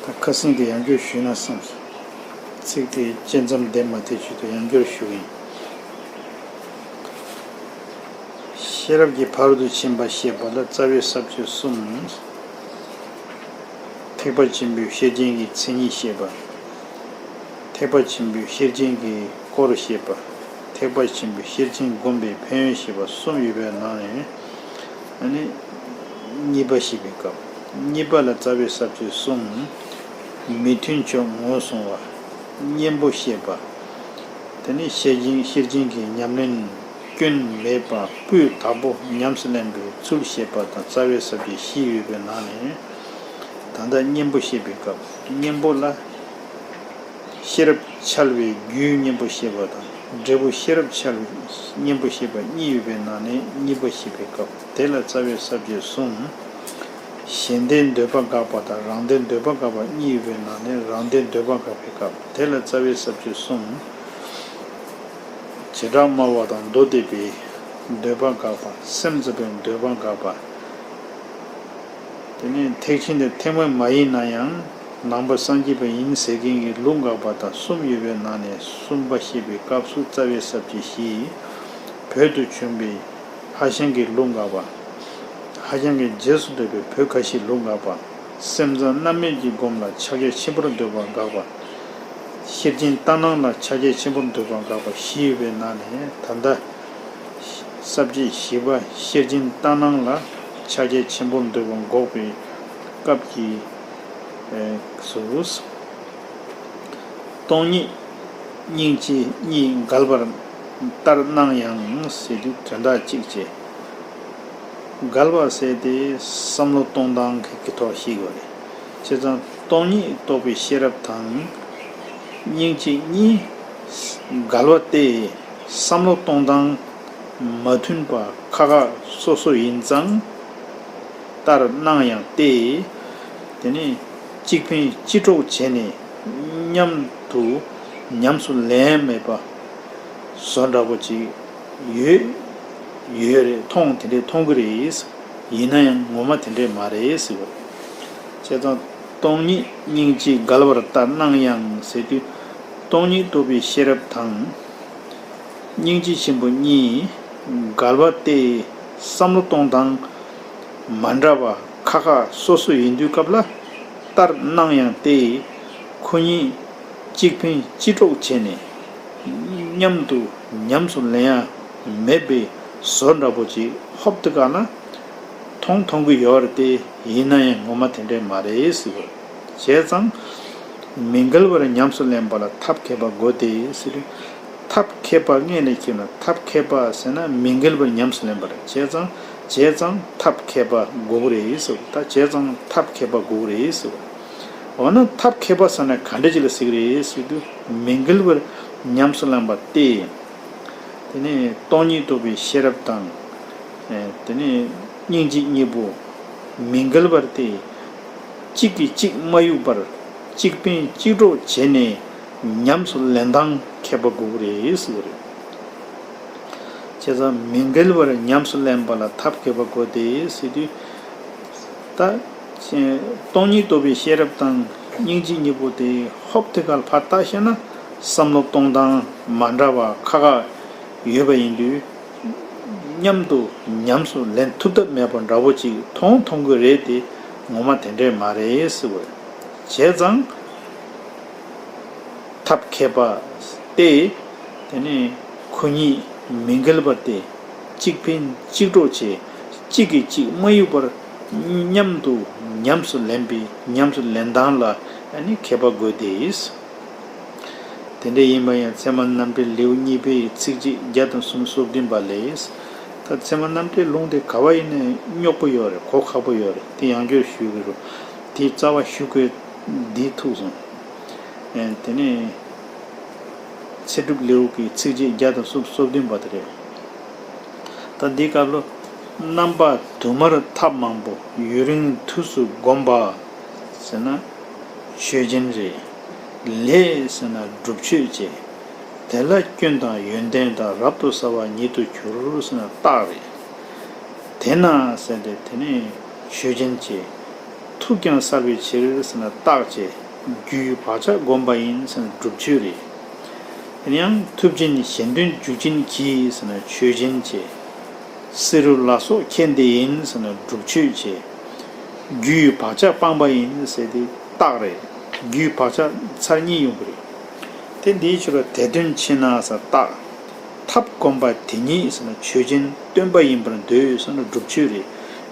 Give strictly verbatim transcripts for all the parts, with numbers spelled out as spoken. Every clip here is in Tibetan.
ཁ་སང་དེ་ཡང་བསྐྱར་ཞུས་ན་བསམས་སོང་། ཚིག་དེ་བཅད་མཚམས་བསྡད་མ་ཐེབས་ཆེད་དུ་ཡང་བསྐྱར་ཞུ་གི་ཡིན། ཤེས་རབ་ཀྱི་ཕ་རོལ་ཏུ་ཕྱིན་པ་བཤད་པ་ལ་རྩ་བའི་ས་བཅད་གསུམ། ཐེག་པ་ཆེན་པོའི་ཤེར་ཕྱིན་གྱི་མཚན་ཉིད་བཤད་པ། ཐེག་པ་ཆེན་པོའི་ཤེར་ཕྱིན་གྱི་སྐོར་བཤད་པ། ཐེག་པ་ཆེན་པོའི་ཤེར་ཕྱིན་བསྒོམ་པའི་ཕན་ཡོན་བཤད་པ་གསུམ་ཡོད་པའི་ནང་ནས། ཨ་ནི། གཉིས་པ་བཤད་པའི་སྐབས། གཉིས་པ་ལ་རྩ་བའི་ས་བཅད་གསུམ། མི་མཐུན་ཕྱོགས་ངོས་བཟུང་བ། གཉེན་པོ་བཤད་པ། དེ་ནས་ཤེར་ཕྱིན་ཤེར་ཕྱིན་གྱི་ཉམས་ལེན་སྐྱོན་མེད་པ་སྤུས་དག་པོ་ཉམས་སུ་ལེན་པའི་ཚུལ་བཤད་པ་དང་རྩ་བའི་ས་བཅད་བཞི་ཡོད་པའི་ནང་ནས། ད་ལྟ་གཉེན་པོ་བཤད་པའི་སྐབས། གཉེན་པོ་ལ། ཤེས་རབ་འཆལ་བའི་རྒྱུའི་གཉེན་པོ་བཤད་པ་དང་། འབྲས་བུ་ཤེས་རབ་འཆལ་བའི་གཉེན་པོ་བཤད་པ་གཉིས་ཡོད་པའི་ནང་ནས་གཉིས་པ་བཤད་པའི་སྐབས། དེ་ལ་རྩ་བའི་ས་བཅད་གསུམ། གཞན་ལྡན་འདོད་པ་དགག་པ་དང་རང་ལྡན་འདོད་པ་དགག་པ་གཉིས་ཡོད་པའི་ནང་ནས་རང་ལྡན་འདོད་པ་དགག་པའི་སྐབས། དེ་ལ་རྩ་བའི་ས་བཅད་གསུམ། བྱེ་བྲག་སྨྲ་བ་དང་མདོ་སྡེ་པའི་འདོད་པ་དགག་པ། སེམས་ཙམ་པའི་འདོད་པ་དགག་པ། དེ་ནས་ཐེག་ཆེན་དེ་ཐེག་དམན་མ་ཡིན་ན་ཡང་ནང་པ་སངས་རྒྱས་པ་ཡིན་ཟེར་མཁན་གྱི་ལུགས་དགག་པ་དང་གསུམ་ཡོད་པའི་ནང་ནས་གསུམ་པ་བཤད་པའི་སྐབས་སུ་རྩ་བའི་ས་བཅད་བཞི། བོད་དུ་བྱོན་པའི་ཧྭ་ཤང་གི་ལུགས་དགག་པ། ཧྭ་ཤང་གི་རྗེས་སུ་འདོད་པའི་བོད་ཁ་བཞིའི་ལུགས་དགག་པ། སེམས་ཙམ་རྣམ་སྨིན་གྱི་སྒོམ་ལ་ཕྱག་རྒྱ་ཆེན་པོར་འདོད་པ་དགག་པ། ཤེར་ཕྱིན་ལྟར་སྣང་ལ་ཕྱག་རྒྱ་ཆེན་པོར་འདོད་པ་དགག་པ་བཞི་ཡོད་པའི་ནང་ནས་ད་ལྟ། ས་བཅད་བཞི་པ་ཤེར་ཕྱིན་ལྟར་སྣང་ལ་ཕྱག་རྒྱ་ཆེན་པོར་འདོད་པ་འགོག་པའི་སྐབས་ཀྱི་སུ། སྟོང་ཉིད་སྙིང་རྗེ་གཉིས་འགལ་བར་ལྟར་སྣང་ཡང་ཟེར་དུས་དོན་དག་གཅིག་བྱས། འགལ་བ་ཟེར་ཏེ་བསམ་བློ་གཏོང་སྟངས་ཀྱི་ཐོག་ཤེས་དགོས་རེད། བྱས་ཙང་སྟོང་ཉིད་རྟོགས་པའི་ཤེས་རབ་དང་། སྙིང་རྗེ་གཉིས་འགལ་བ་སྟེ། བསམ་བློ་གཏོང་སྟངས་མ་མཐུན་པ་ཁག་ཁག་སོ་སོ་ཡིན་ཙང་ལྟར་སྣང་ཡང་སྟེ། དེ་ནས་གཅིག་ཕན་གཅིག་གྲོགས་བྱས་ནས་མཉམ་དུ་ཉམས་སུ་ལེན་མེད་པ་བཟོ་འདྲ་པོ་ཅིག་ཡོད། ཡོད་རེད། མཐོང་དེ་འདྲས་མཐོང་གི་རེད། ཡིན་ན་ཡང་ངོ་མ་དེ་འདྲས་མ་རེད་ཟེར་བ་རེད། བྱས་ཙང་སྟོང་ཉིད་སྙིང་རྗེ་འགལ་བར་ལྟར་སྣང་ཡང་ཟེར་དུས། སྟོང་ཉིད་རྟོགས་པའི་ཤེས་རབ་དང་། སྙིང་རྗེ་ཆེན་པོ་གཉིས་འགལ་བ་སྟེ། བསམ་བློ་གཏོང་སྟངས་མ་འདྲ་བ་ཁག་ཁག་སོ་སོ་ཡིན་དུས་སྐབས་ལ་ལྟར་སྣང་ཡང་སྟེ། ཁོ་གཉིས་གཅིག་ཕན་གཅིག་གྲོགས་བྱས་ནས་མཉམ་དུ་ཉམས་སུ་ལེན་ཡ་མེད་པའི་བཟོ་འདྲ་པོ་ཅིག་ཧོབ་ཏེ་ག་ལ་མཐོང་མཐོང་གི་ཡོད་རེད་དེ། ཡིན་ན་ཡང་ངོ་མ་དེ་འདྲས་མ་རེད་ཟེར་བ། བྱས་ཙང་མི་འགལ་བར་ཉམས་སུ་ལེན་པ་ལ་ཐབས་མཁས་པ་དགོས་ཏེ་ཟེར། ཐབས་མཁས་པ་སྔོན་ལ་ཁྱེར་ན། ཐབས་མཁས་པ་ཟེར་ན་མི་འགལ་བར་ཉམས་སུ་ལེན་པ་རེད། བྱས་ཙང་བྱས་ཙང་ཐབས་མཁས་པ་དགོས་ཀྱི་རེད་ཟེར་བ། ད་བྱས་ཙང་ཐབས་མཁས་པ་དགོས་ཀྱི་རེད་ཟེར་བ། འོ་ན་ཐབས་མཁས་པ་ཟེར་ན་ག་འདྲ་ཅིག་ལ་ཟེར་གྱི་རེད་ཟེར་དུས། མི་འགལ་བར་ཉམས་སུ་ལེན་པ་སྟེ། དེ་ནས་སྟོང་ཉིད་རྟོགས་པའི་ཤེས་རབ་དང་། ཨེ། དེ་ནས་སྙིང་རྗེ་གཉིས་པོ་མི་འགལ་བར་ཏེ། གཅིག་གིས་གཅིག་མ་གཡུག་པར་གཅིག་ཕན་གཅིག་གྲོགས་བྱས་ནས་ཉམས་སུ་ལེན་སྟངས་མཁས་པ་དགོས་ཀྱི་རེད་ཟེར་བ་རེད། བྱས་ཙང་མི་འགལ་བར་ཉམས་སུ་ལེན་པ་ལ་ཐབས་མཁས་པ་དགོས་ཏེ་ཟེར་དུས། ད་སྟོང་ཉིད་རྟོགས་པའི་ཤེས་རབ་དང་སྙིང་རྗེ་གཉིས་པོ་དེ་ཧོབ་ཏེ་ག་ལ་ཕར་བལྟས་ཤེ་ན། བསམ་བློ་གཏོང་སྟངས་མ་འདྲ་བ་ཁག་ཁག་ཡོད་པ་ཡིན་དུས། མཉམ་དུ་ཉམས་སུ་ལེན་ཐུབ་ཐབས་མེད་པ་འདྲ་པོ་ཅིག་མཐོང་མཐོང་གི་རེད་དེ། ངོ་མ་དེ་འདྲས་མ་རེད་ཟེར་བ། བྱས་ཙང་ཐབས་མཁས་པ་སྟེ། དེ་ནས་ཁོ་གཉིས་མི་འགལ་བར་ཏེ། གཅིག་ཕན་གཅིག་གྲོགས་བྱས། གཅིག་གིས་གཅིག་མ་གཡུག་པར་མཉམ་དུ་ཉམས་སུ་ལེན་པའི་ཉམས་སུ་ལེན་སྟངས་ལ་ཨ་ནི་མཁས་པ་དགོས་ཏེ། དེ་འདྲ་ཡིན་པ་ཡང་ཚད་མ་རྣམ་འགྲེལ་ལེའུ་གཉིས་པའི་ཚིགས་བཅད་བརྒྱ་དང་སུམ་ཅུ་སོ་བདུན་པ་ལས། ད་ཚད་མ་རྣམ་འགྲེལ་ལུང་དེ་ག་བ་ཡིན་ནའི་རྙོག་པོ་ཡོད་རེད། གོ་ཁག་པོ་ཡོད་རེད། དེ་ཡང་བསྐྱར་ཞུ་གི་རུ། དེ་རྩ་བ་ཞུ་དགོས་འདི་ཐུག་སོང་། ཨེ། དེ་ནས་ཚེ་སྒྲུབ་ལེའུ་གི་ཚིགས་བཅད་བརྒྱ་དང་སུམ་ཅུ་སོ་བདུན་པ་དེ་རེད། ད་འདི་སྐབས་ལ་རྣམ་པ་དུ་མར་ཐབས་མང་པོ་ཡུན་རིང་དུས་སུ་བསྒོམ་པ་ཟེར་ན་ཆོས་ཅན་རེད། ལས་ཟེར་ན་སྒྲུབ་མཆོད་བྱེད། དེ་ལ་སྐྱོན་དང་ཡོན་ཏན་དང་རབ་ཏུ་གསལ་བ་ཉིད་དུ་གྱུར་ཟེར་ན་རྟགས་རེད། དེས་ན་ཟེར་ཏེ་དེ་ནས་ཆོས་ཅན་བྱེད། ཐུགས་ཀྱང་གསལ་བའི་ཕྱིར་ཟེར་ན་རྟགས་བྱས། རྒྱུའི་བག་ཆགས་བསྒོམ་པ་ཡིན་ཟེར་ན་སྒྲུབ་ཆོས་རེད། དེ་ཡང་ཐུབ་ཆེན་གཞན་དོན་འཇུག་ཆེན་གྱིས་ཟེར་ན་ཆོས་ཅན་བྱས། བསེ་རུ་ལ་སོགས་ཁྱེད་འདི་ཡིན་ཟེར་ན་སྒྲུབ་ཆོས་བྱས། རྒྱུའི་བག་ཆགས་སྤངས་པ་ཡིན་ཟེར་དེ་རྟགས་རེད། རྒྱུའི་བག་ཆགས་ཚར་གཉིས་ཡོང་གི་རེད། དེ་འདིའི་ཕྱིར་རོ་དེ་དོན་ཕྱིར་ན་ཟེར་རྟགས། ཐབས་བསྒོམ་པ་དེ་ཉིད་ཟེར་ན་ཆོས་ཅན་སྟོན་པ་ཡིན་པར་འདོད་ཟེར་ན་སྒྲུབ་ཆོས་རེད།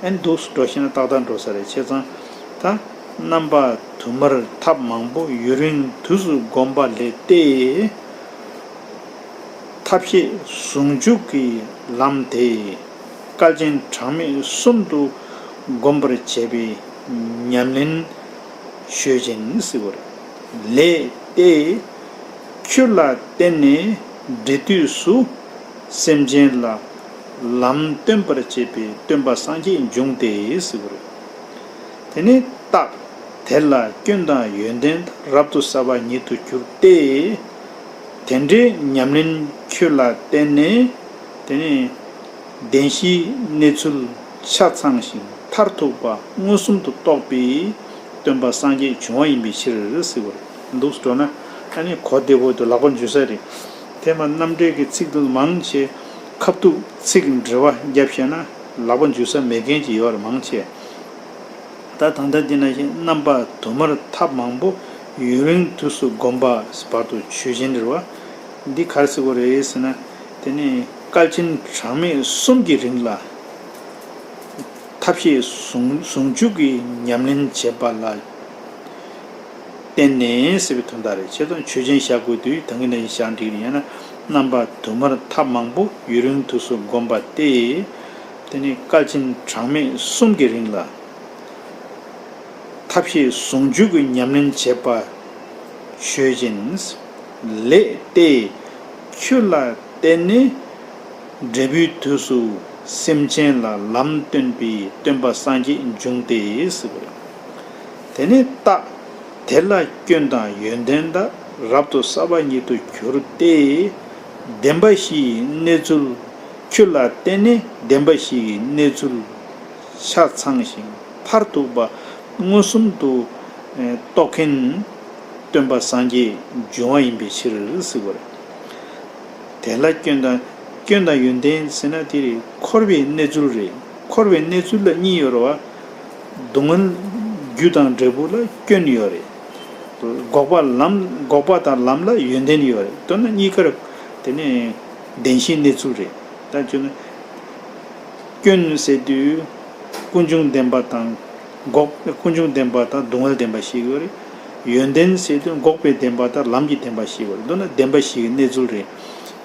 ཨན་འདུག་སེ་འགྲོ་ཤེས་ན་ཏག་ཏག་འགྲོ་ས་རེད། བྱས་ཙང་ད་རྣམ་པ་དུ་མར་ཐབས་མང་པོ་ཡུན་རིང་དུས་སུ་བསྒོམས་པ་ལས་ཏེ། ཐབས་ཤེས་ཟུང་འཇུག་གི་ལམ་དེ་སྐལ་ཆེན་གྲངས་མེད་གསུམ་དུ་བསྒོམ་པར་བྱེད་པའི་ཉམས་ལེན་ཆོས་ཅན་ཟེར་བ་རེད། ལས་ཏེ། ཆོས་ལ་བརྟེན་ནས་འབྲས་དུས་སུ་སེམས་ཅན་ལ་ལམ་སྟོན་པར་བྱེད་པའི་སྟོན་པ་སངས་རྒྱས་འབྱུང་སྟེ་ཟེར་བ་རེད། དེ་ནི་རྟགས། དེ་ལ་སྐྱོན་དང་ཡོན་ཏན་རབ་ཏུ་གསལ་བ་ཉིད་དུ་གྱུར་ཏེ། དེ་འདྲའི་ཉམས་ལེན་ཆོས་ལ་བརྟེན་ནས་དེ་ནི། བདེན་བཞིའི་གནས་ཚུལ་ཆ་ཚང་ཞིང་མཐར་ཐུག་པ་མངོན་སུམ་དུ་རྟོགས་པའི་སྟོན་པ་སངས་རྒྱས་འབྱུང་བ་ཡིན་པའི་ཕྱིར་ཟེར་བ་རེད། འདུག་སེ་འགྲོ་ན་ཨ་ནི་གོ་བདེ་པོ་འདུག་ལག་པ་འཇུ་ས་རེད། དེ་མ་རྣམ་འགྲེལ་གྱི་ཚིག་འདི་མང་ཆེ་ཁ་ཐུག་ཚིག་འགྲེལ་བ་བརྒྱབ་བཤད་ན་ལག་པ་འཇུ་ས་མེད་མཁན་ཅིག་ཡོད་རེད་མང་ཆེ། ད་ད་ལྟ་འདི་ན་བཞིན་རྣམ་པ་དུ་མར་ཐབས་མང་པོ་ཡུན་རིང་དུས་སུ་བསྒོམ་པ་བར་དུ་ཆོས་ཅན་རེད་བ། འདི་ག་རེ་ཟེར་དགོས་རེད་ཟེར་ན། དེ་ནི་སྐལ་ཆེན་གྲངས་མེད་གསུམ་གྱི་རིང་ལ་ཐབས་ཤེས་ཟུང་ཟུང་འཇུག་གི་ཉམས་ལེན་བྱེད་པ་ལ་བརྟེན་ནས་ཟེར་བའི་དོན་དག་རེད། བྱས་ཙང་ཆོས་ཅན་བཞག་དགོས་དུས་ད་གིན་ནས་བཞག་འགྲིག་རེད། ཡང་ན་རྣམ་པ་དུ་མར་ཐབས་མང་པོ་ཡུན་རིང་དུས་སུ་བསྒོམ་པ་སྟེ། དེ་ནི་སྐལ་ཆེན་གྲངས་མེད་གསུམ་གྱི་རིང་ལ། ཐབས་ཤེས་ཟུང་འཇུག་གི་ཉམས་ལེན་བྱེད་པ་ཆོས་ཅན། ལས་ཏེ། ཆོས་ལ་བརྟེན་ནས་འབྲས་བུའི་དུས་སུ་སེམས་ཅན་ལ་ལམ་སྟོན་པའི་སྟོན་པ་སངས་རྒྱས་འབྱུང་སྟེ་ཟེར་བ་རེད། དེ་ནི་རྟགས། དེ་ལ་སྐྱོན་དང་ཡོན་ཏན་དག་རབ་ཏུ་གསལ་བ་ཉིད་དུ་གྱུར་ཏེ། བདེན་པ་བཞིའི་གནས་ཚུལ། ཆོས་ལ་བརྟེན་ནས་བདེན་པ་བཞིའི་གནས་ཚུལ་ཆ་ཚང་ཞིང་མཐར་ཐུག་པ་མངོན་སུམ་དུ་རྟོགས་མཁན་སྟོན་པ་སངས་རྒྱས་འབྱུང་བ་ཡིན་པའི་ཕྱིར་ཟེར་བ་རེད། དེ་ལ་སྐྱོན་དང་སྐྱོན་དང་ཡོན་ཏན་ཟེར་ན་དེ་རེད། འཁོར་བའི་གནས་ཚུལ་རེད། འཁོར་བའི་གནས་ཚུལ་ལ་གཉིས་ཡོད་རེད་བ། སྡུག་བསྔལ་རྒྱུ་དང་འབྲས་བུ་ལ་སྐྱོན་ཡོད་རེད། འགོག་པ་ལམ་འགོག་པ་དང་ལམ་ལ་ཡོན་ཏན་ཡོད་རེད། མདོར་ན་གཉིས་ཀར་དེ་ནས་བདེན་བཞིའི་གནས་ཚུལ་རེད། ད་བརྗོད་ན། སྐྱོན་ཟེར་དུས་ཀུན་འབྱུང་བདེན་པ་དང་འགོག་ཀུན་འབྱུང་བདེན་པ་དང་སྡུག་བསྔལ་བདེན་པ་ཞིག་ཡོད་རེད། ཡོན་ཏན་ཟེར་དུས་འགོག་པའི་བདེན་པ་དང་ལམ་གྱི་བདེན་པ་ཞིག་ཡོད་རེད། མདོར་ན་བདེན་པ་བཞིའི་གནས་ཚུལ་རེད།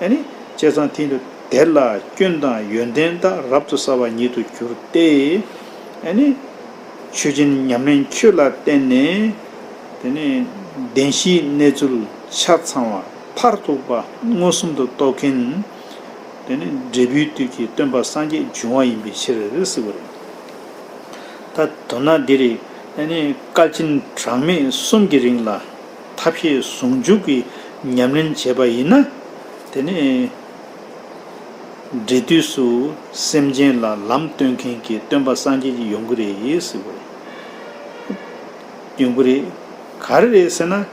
ཨ་ནི་བྱས་ཙང་དེ་འདྲ་དེ་ལ་སྐྱོན་དང་ཡོན་ཏན་དག་རབ་ཏུ་གསལ་བ་ཉིད་དུ་གྱུར་ཏེ། ཨ་ནི་ཆོས་ཅན་ཉམས་ལེན་ཆོས་ལ་བརྟེན་ནས་དེ་ནས་བདེན་བཞིའི་གནས་ཚུལ་ཆ་ཚང་བ་མཐར་ཐུག་པ་མངོན་སུམ་དུ་རྟོགས་མཁན། དེ་ནི་འབྲས་བུའི་དུས་ཀྱི་སྟོན་པ་སངས་རྒྱས་འབྱུང་བ་ཡིན་པའི་ཕྱིར་ཟེར་བ་རེད། ད་དོན་ན་འདི་རེད། ཨ་ནི་སྐལ་ཆེན་གྲངས་མེད་གསུམ་གྱི་རིང་ལ་ཐབས་ཤེས་ཟུང་འཇུག་གི་ཉམས་ལེན་བྱས་པ་ཡིན་ན། དེ་ནི་འབྲས་དུས་སུ་སེམས་ཅན་ལ་ལམ་སྟོན་མཁན་གྱི་སྟོན་པ་སངས་རྒྱས་ཀྱི་ཡོང་གི་རེད་ཟེར་བ་རེད། ཡོང་གི་རེད། ག་རེ་རེད་ཟེར་ན།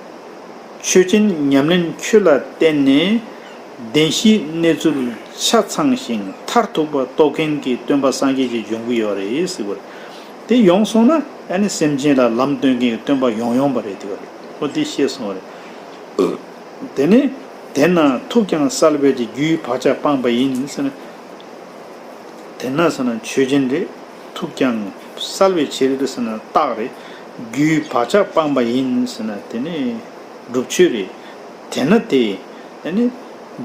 ཆོས་ཅན་ཉམས་ལེན་ཆོས་ལ་བརྟེན་ནས་བདེན་བཞིའི་གནས་ཚུལ་ཆ་ཚང་ཞིང་མཐར་ཐུག་པ་རྟོགས་མཁན་གྱི་སྟོན་པ་སངས་རྒྱས་ཀྱི་འབྱུང་གི་ཡོད་རེད་ཟེར་བ་རེད། དེ་ཡོང་སོང་ན་ཨ་ནི་སེམས་ཅན་ལ་ལམ་སྟོན་མཁན་གྱི་སྟོན་པ་ཡོང་ཡོང་བ་རེད་དེ་བ་རེད། འོ་དེ་ཤེས་སོང་བ་རེད། དེ་ནས་དེ་ན་ཐུགས་ཀྱང་གསལ་བས་ཀྱི་རྒྱུའི་བག་ཆགས་སྤངས་པ་ཡིན་ཟེར་ན། དེ་ན་ཟེར་ན་ཆོས་ཅན་རེད། ཐུགས་ཀྱང་གསལ་བའི་ཕྱིར་ཟེར་ན་རྟགས་རེད། རྒྱུའི་བག་ཆགས་སྤངས་པ་ཡིན་ཟེར་ན་དེ་ནི་སྒྲུབ་ཆོས་རེད། དེ་ན་དེ་ཨ་ནི་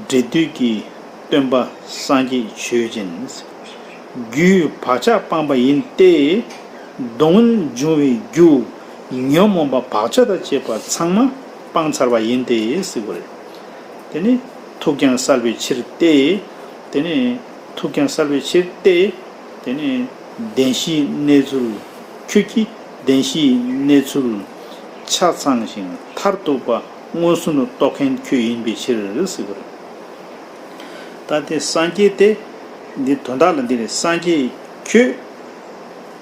འབྲས་དུས་ཀྱི་སྟོན་པ་སངས་རྒྱས་ཆོས་ཅན། རྒྱུའི་བག་ཆགས་སྤངས་པ་ཡིན་ཏེ། སྡུག་བསྔལ་འབྱུང་བའི་རྒྱུ་ཉོན་མོངས་པ་བག་ཆགས་དང་བཅས་པ་ཚང་མ་སྤངས་ཚར་བ་ཡིན་ཏེ་ཟེར་བ་རེད། དེ་ནི་ཐུགས་ཀྱང་གསལ་བའི་ཕྱིར་ཏེ། དེ་ནི་ཐུགས་ཀྱང་གསལ་བའི་ཕྱིར་ཏེ། དེ་ནི་བདེན་བཞིའི་གནས་ཚུལ། ཁྱོད་ཀྱིས་བདེན་བཞིའི་གནས་ཚུལ་ཆ་ཚང་ཞིང་མཐར་ཐུག་པ་མངོན་སུམ་དུ་རྟོགས་མཁན་ཁྱོད་ཡིན་པའི་ཕྱིར་ཟེར་བ་རེད། ད་དེ་སངས་རྒྱས་ཏེ། འདི་དོན་དག་ལ་འདི་རེད། སངས་རྒྱས་ཁྱོད་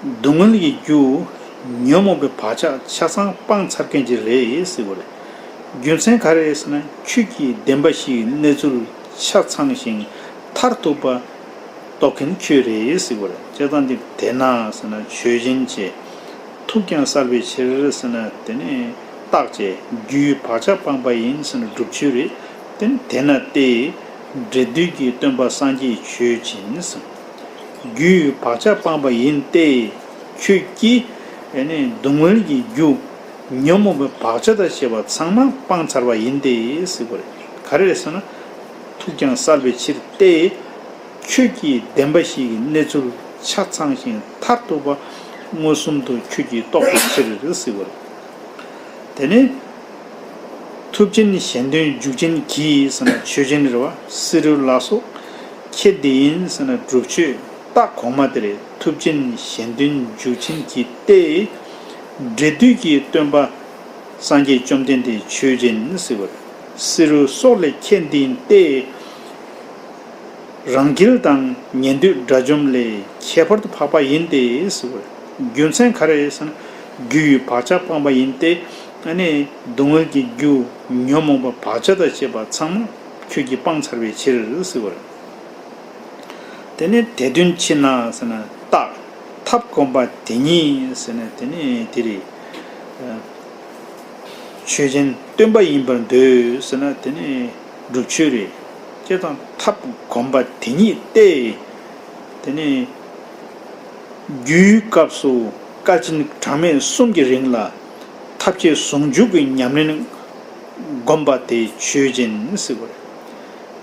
སྡུག་བསྔལ་གྱི་རྒྱུ་ ཉོན་མོངས་པའི་བག་ཆགས་ཆ་ཚང་སྤངས་ཚར་མཁན་ཅིག་རེད་ཟེར་བ་རེད། རྒྱུ་མཚན་ག་རེ་རེད་ཟེར་ན། ཁྱོད་ཀྱིས་བདེན་པ་བཞིའི་གནས་ཚུལ་ཆ་ཚང་ཞིང་མཐར་ཐུག་པ་རྟོགས་མཁན་ཁྱོད་རེད་ཟེར་བ་རེད། བྱས་ཙང་འདི་དེས་ན་ཟེར་ན་ཆོས་ཅན་བྱས། ཐུགས་ཀྱང་གསལ་བའི་ཕྱིར་ཟེར་ན་དེ་ནི་རྟགས་བྱས། རྒྱུའི་བག་ཆགས་སྤངས་པ་ཡིན་ཟེར་ན་སྒྲུབ་ཆོས་རེད། དེ་ནི་དེས་ན་སྟེ། འབྲས་དུས་ཀྱི་སྟོན་པ་སངས་རྒྱས་ཆོས་ཅན་ཟེར། རྒྱུའི་བག་ཆགས་སྤངས་པ་ཡིན་ཏེ། ཁྱོད་ཀྱིས་ཨེ་ནི་སྡུག་བསྔལ་གྱི་རྒྱུ་ཉོན་མོངས་པའི་བག་ཆགས་དང་བཅས་པ་ཚང་མ་སྤངས་ཚར་བ་ཡིན་ཏེ་ཟེར་བ་རེད། ག་རེ་རེད་ཟེར་ན། ཐུགས་ཀྱང་གསལ་བའི་ཕྱིར་ཏེ། ཁྱོད་ཀྱིས་བདེན་པ་བཞིའི་གནས་ཚུལ་ཆ་ཚང་ཞིང་མཐར་ཐུག་པ་མངོན་སུམ་དུ་ཁྱོད་ཀྱིས་རྟོགས་པའི་ཕྱིར་ཟེར་བ་རེད། དེ་ནས་ཐུབ་ཆེན་གཞན་དོན་འཇུག་ཅན་གྱིས་ཟེར་ན་ཆོས་ཅན་རེད་བ། བསེ་རུ་ལ་སོགས་ཁྱེད་འདི་ཡིན་ཟེར་ན་སྒྲུབ་ཆོས་རྟགས་གོང་མ་དེ་རེད། ཐུབ་ཆེན་གཞན་དོན་འཇུག་ཅན་གྱིས་ཏེ། འབྲས་དུས་ཀྱི་སྟོན་པ་སངས་རྒྱས་བཅོམ་ལྡན་འདས་ཆོས་ཅན་ཟེར་བ་རེད། བསེ་རུ་སོགས་ལས་ཁྱེད་འདི་ཡིན་ཏེ། རང་རྒྱལ་དང་ཉན་ཐོས་དགྲ་བཅོམ་ལས་ཁྱད་པར་དུ་འཕགས་པ་ཡིན་ཏེ་ཟེར་བ་རེད། རྒྱུ་མཚན་ག་རེ་རེད་ཟེར་ན། རྒྱུ་ཡི་བག་ཆགས་སྤངས་པ་ཡིན་ཏེ། ཨ་ནི་སྡུག་བསྔལ་གྱི་རྒྱུ་ཉོན་མོངས་པ་བག་ཆགས་དང་བཅས་པ་ཚང་མ་ཁྱོད་ཀྱིས་སྤངས་ཚར་བའི་ཕྱིར་ཟེར་བ་རེད། དེ་ནས་དེ་དོན་ཕྱིར་ན་ཟེར་ན་རྟགས། ཐབས་གོམས་པ་དེ་ཉིད་ཟེར་ན་དེ་ནི་དེ་རེད། ཆོས་ཅན། སྟོན་པ་ཡིན་པར་འདོད་ཟེར་ན་དེ་ནི་སྒྲུབ་ཆོས་རེད། བྱས་ཙང་ཐབས་གོམས་པ་དེ་ཉིད་སྟེ། དེ་ནི་རྒྱུའི་སྐབས་སུ་བསྐལ་ཆེན་གྲངས་མེད་གསུམ་གྱི་རིང་ལ་ཐབས་ཤེས་ཟུང་འཇུག་གི་ཉམས་ལེན་བསྒོམས་པ་དེ་ཆོས་ཅན་ཟེར་བ་རེད།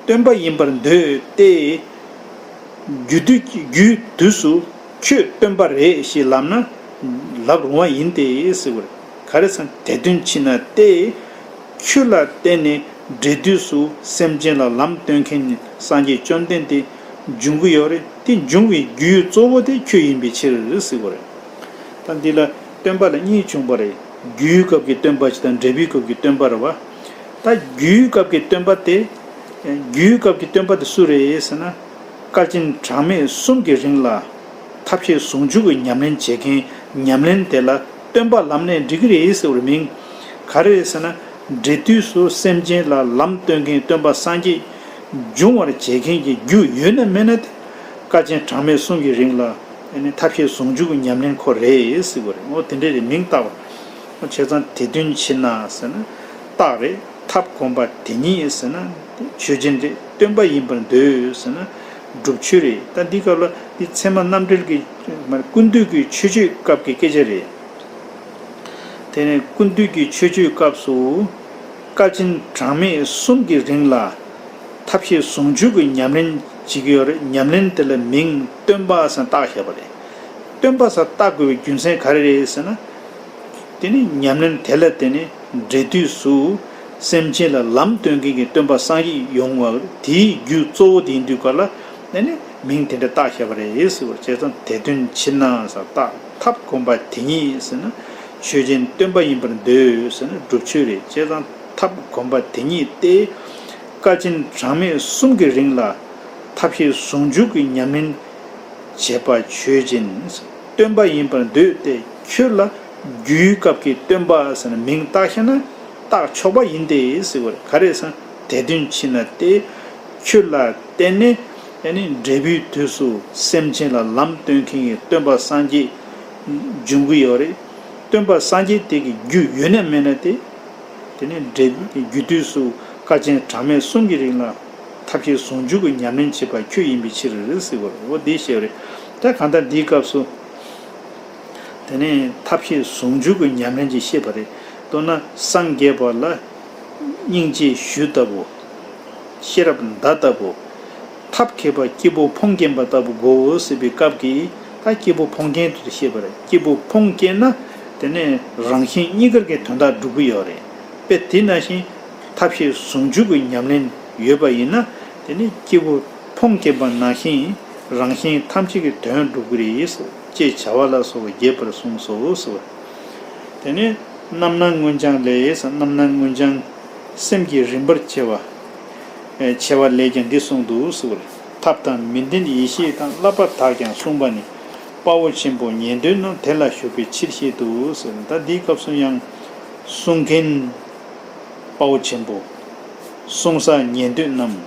སྟོན་པ་ཡིན་པར་འདོད་དེ། རྒྱུ་དུས་རྒྱུའི་དུས་སུ་ཁྱོད་སྟོན་པ་རེད་ཞེས་ལབ་ན་ལབ་རུང་བ་ཡིན་ཏེ་ཟེར་བ་རེད། ག་རེ་ཟེར་ན་དེ་དོན་ཕྱིར་ན་སྟེ། ཁྱོད་ལ་བརྟེན་ནས་འབྲས་དུས་སུ་སེམས་ཅན་ལ་ལམ་སྟོན་མཁན་ནི་སངས་རྒྱས་བཅོམ་ལྡན་འདས་འབྱུང་གི་ཡོད་རེད། དེ་འབྱུང་བའི་རྒྱུའི་གཙོ་བོ་དེ་ཁྱོད་ཡིན་པའི་ཕྱིར་ཟེར་བ་རེད། ད་འདི་ལ་སྟོན་པ་ལ་གཉིས་བྱུང་བ་རེད། རྒྱུའི་སྐབས་ཀྱི་སྟོན་པ་ཞིག་དང་འབྲས་བུའི་སྐབས་ཀྱི་སྟོན་པ་རེད་བ། ད་རྒྱུའི་སྐབས་ཀྱི་སྟོན་པ་དེ། རྒྱུའི་སྐབས་ཀྱི་སྟོན་པ་དེ་སུ་རེད་ཟེར་ན། བསྐལ་ཆེན་གྲངས་མེད་གསུམ་གྱི་རིང་ལ་ཐབས་ཤེས་ཟུང་འཇུག་གི་ཉམས་ལེན་བྱེད་མཁན་ཉམས་ལེན་དེ་ལ་སྟོན་པ་ལབ་ནས་འགྲིག་གི་རེད་ཟེར་བའི་མིང་། ག་རེ་རེད་ཟེར་ན། འབྲས་དུས་སུ་སེམས་ཅན་ལ་ལམ་སྟོན་མཁན་སྟོན་པ་སངས་རྒྱས་འབྱུང་བར་བྱེད་མཁན་གྱི་རྒྱུ་ཡོད་ན་མེད་ན་དེ་བསྐལ་ཆེན་གྲངས་མེད་གསུམ་གྱི་རིང་ལ་ཨ་ནི་ཐབས་ཤེས་ཟུང་འཇུག་གི་ཉམས་ལེན་ཁོ་རེད་ཟེར་བ་རེད། འོ་དེ་འདྲ་རེད། མིང་བཏགས་པ། བྱས་ཙང་དེ་དོན་ཕྱིར་ན་ཟེར་ན་རྟགས་རེད། ཐབས་གོམས་པ་དེ་ཉིད་ཟེར་ན་ཆོས་ཅན་རེད། སྟོན་པ་ཡིན་པར་འདོད་ཟེར་ན་སྒྲུབ་ཆོས་རེད། ད་འདི་སྐབས་ལ་འདི་ཚད་མ་རྣམ་འགྲེལ་གྱི་མ་ཀུན་བཏུས་ཀྱི་མཆོད་བརྗོད་སྐབས་ཀྱི་སྐད་ཆ་རེད། དེ་ནས་ཀུན་བཏུས་ཀྱི་མཆོད་བརྗོད་སྐབས་སུ་བསྐལ་ཆེན་གྲངས་མེད་གསུམ་གྱི་རིང་ལ་ཐབས་ཤེས་ཟུང་འཇུག་གི་ཉམས་ལེན་བྱེད་ཀྱི་ཡོད་རེད། ཉམས་ལེན་དེ་ལ་མིང་སྟོན་པ་ཟེར་བཏགས་བཞག་པ་རེད། སྟོན་པ་ཟེར་བཏགས་དགོས་པའི་རྒྱུ་མཚན་ག་རེ་རེད་ཟེར་ན། དེ་ནི་ཉམས་ལེན་དེ་ལ་བརྟེན་ནས་འབྲས་དུས་སུ་སེམས་ཅན་ལ་ལམ་སྟོན་མཁན་གྱི་སྟོན་པ་སངས་རྒྱས་ཡོང་བ་དེའི་རྒྱུ་གཙོ་བོ་དེ་ཡིན་དུས་སྐབས་ལ་ཨ་ནི་མིང་དེ་འདྲ་བཏགས་བཞག་པ་རེད་ཟེར་བ། བྱས་ཙང་དེ་དོན་ཕྱིར་ན་ཟེར་བཏགས། ཐབས་གོམས་པ་དེ་ཉིད་ཟེར་ན་ཆོས་ཅན། སྟོན་པ་ཡིན་པར་འདོད་ཟེར་ན་སྒྲུབ་ཆོས་རེད། བྱས་ཙང་ཐབས་གོམས་པ་དེ་ཉིད་སྟེ། བསྐལ་ཆེན་གྲངས་མེད་གསུམ་གྱི་རིང་ལ་ཐབས་ཤེས་ཟུང་འཇུག་གི་ཉམས་ལེན་བྱེད་པ་ཆོས་ཅན། སྟོན་པ་ཡིན་པར་འདོད་དེ་ཁྱོད་ལ་རྒྱུའི་སྐབས་ཀྱི་སྟོན་པ་ཟེར་ན་མིང་བཏགས་ཤེ་ན་བཏགས་ཆོག་པ་ཡིན་ཏེ་ཟེར་བ་རེད། ག་རེ་ཟེར་ན་དེ་དོན་ཕྱིར་ན་སྟེ། ཁྱོད་ལ་བརྟེན་ནས་ཨ་ནི་འབྲས་བུའི་དུས་སུ་སེམས་ཅན་ལ་ལམ་སྟོན་མཁན་གྱི་སྟོན་པ་སངས་རྒྱས་འབྱུང་གི་ཡོད་རེད། སྟོན་པ་སངས་རྒྱས་དེ་གི་རྒྱུ་ཡོད་ན་མེད་ན་དེ། དེ་ནས་འབྲས་བུའི་རྒྱུ་དུས་སུ་བསྐལ་ཆེན་གྲངས་མེད་གསུམ་གྱི་རིང་ལ་ཐབས་ཤེས་ཟུང་འཇུག་གི་ཉམས་ལེན་བྱེད་པ་ཁྱོད་ཡིན་པའི་ཕྱིར་ཟེར་བ་རེད། འོ་འདི་བཤད་པ་རེད། ད་གང་ལྟར་འདིའི་སྐབས་སུ། དེ་ནས་ཐབས་ཤེས་ཟུང་འཇུག་གི་ཉམས་ལེན་གྱི་བཤད་པ་རེད། མདོར་ན་སངས་རྒྱས་པ་ལ་སྙིང་རྗེ་ཞུ་ལྟ་བུ། ཤེས་རབ་མདའ་ལྟ་བུ། ཐབས་མཁས་པ་སྐྱེས་བུ་ཕུང་སྐྱེན་པ་ལྟ་བུ་དགོས་ཟེར་བའི་སྐབས་ཀྱི་ད་སྐྱེས་བུ་ཕུང་སྐྱེན་དུ་བཤད་པ་རེད། སྐྱེས་བུ་ཕུང་སྐྱེན་ན་དེ་ནས་རང་གཞན་གཉིས་ཀར་གྱི་དོན་དག་སྒྲུབ་ཀྱི་ཡོད་རེད། དཔེ་དེ་ནང་བཞིན་ཐབས་ཤེས་ཟུང་འཇུག་གི་ཉམས་ལེན་ཡོད་པ་ཡིན་ན་དེ་ནི་སྐྱེས་བུ་ཕུང་སྐྱེན་པ་ནང་བཞིན་རང་གཞན་ཐམས་ཅད་ཀྱི་དོན་སྒྲུབ་ཀྱི་རེད། ཅེས་བྱ་བ་ལ་སོགས་པ་རྒྱས་པར་གསུངས་སོ་ཟེར་བ། དེ་ནས་རྣམ་སྣང་མངོན་བྱང་ལས། རྣམ་སྣང་མངོན་བྱང་སེམས་ཀྱི་རིམ་པར་ཕྱེ་བ། ཨེ་ཕྱེ་བ་ལས་ཀྱང་འདི་གསུངས་འདུག་ཟེར་བ་རེད། ཐབས་དང་མི་ལྡན་ཡེ་ཤེས་དང་བསླབ་པ་དག་ཀྱང་གསུངས་པ་ནི། དཔའ་ དཔའ་བོ་ཆེན་པོ་ཉན་ཐོས་རྣམས། དེ་ལ་ཞུགས་པའི་ཕྱིར་བཤད་དུ་ཟེར། ད་འདིའི་སྐབས་སུ་ཡང་གསུང་མཁན་དཔའ་བོ་ཆེན་པོ། གསུང་ས་ཉན་ཐོས་རྣམས།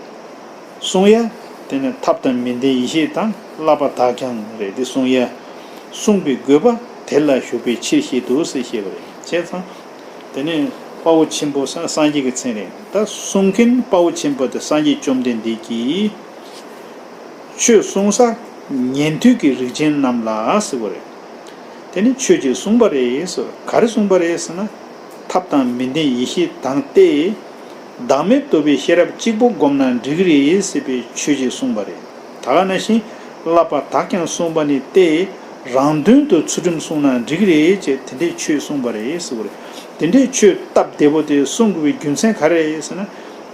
གསུང་ཡ། དེ་ནི་ཐབས་དང་མི་ལྡན་ཡེ་ཤེས་དང་བསླབ་པ་དག་ཀྱང་རེད། དེ་གསུང་ཡ། གསུངས་པའི་དགོས་པ་དེ་ལ་ཞུགས་པའི་ཕྱིར་བཤད་དུ་ཟེར་བཤད་པ་རེད། བྱས་ཙང་། དེ་ནི་དཔའ་བོ་ཆེན་པོ་ས་སངས་རྒྱས་ཀྱི་མཚན་རེད། ད་གསུང་མཁན་དཔའ་བོ་ཆེན་པོ་དེ་སངས་རྒྱས་བཅོམ་ལྡན་འདས་ཀྱིས། ཆོས་གསུང་ས་ཉན་ཐོས་ཀྱི་རིགས་ཅན་རྣམས་ལ་ཟེར་བ་རེད། དེ་ནི་ཆོས་ཅིག་གསུངས་པ་རེད་ཟེར། ག་རེ་གསུངས་པ་རེད་ཟེར་ན། ཐབས་དང་མི་ལྡན་ཡེ་ཤེས་དང་སྟེ། བདག་མེད་རྟོགས་པའི་ཤེས་རབ་གཅིག་པུ་བསྒོམས་ན་འགྲིག་གི་རེད་ཟེར་བའི་ཆོས་ཅིག་གསུངས་པ་རེད། ད་ག་ནང་བཞིན་བསླབ་པ་དག་ཀྱང་གསུངས་པ་ནི་སྟེ། རང་དོན་དུ་ཚུལ་ཁྲིམས་བསྲུངས་ན་འགྲིག་གི་རེད་ཅེས་དེ་འདྲའི་ཆོས་གསུངས་པ་རེད་ཟེར་བ་རེད། དེ་འདྲའི་ཆོས་སྟབས་བདེ་པོ་དེ་གསུང་དགོས་པའི་རྒྱུ་མཚན་ག་རེ་རེད་ཟེར་ན།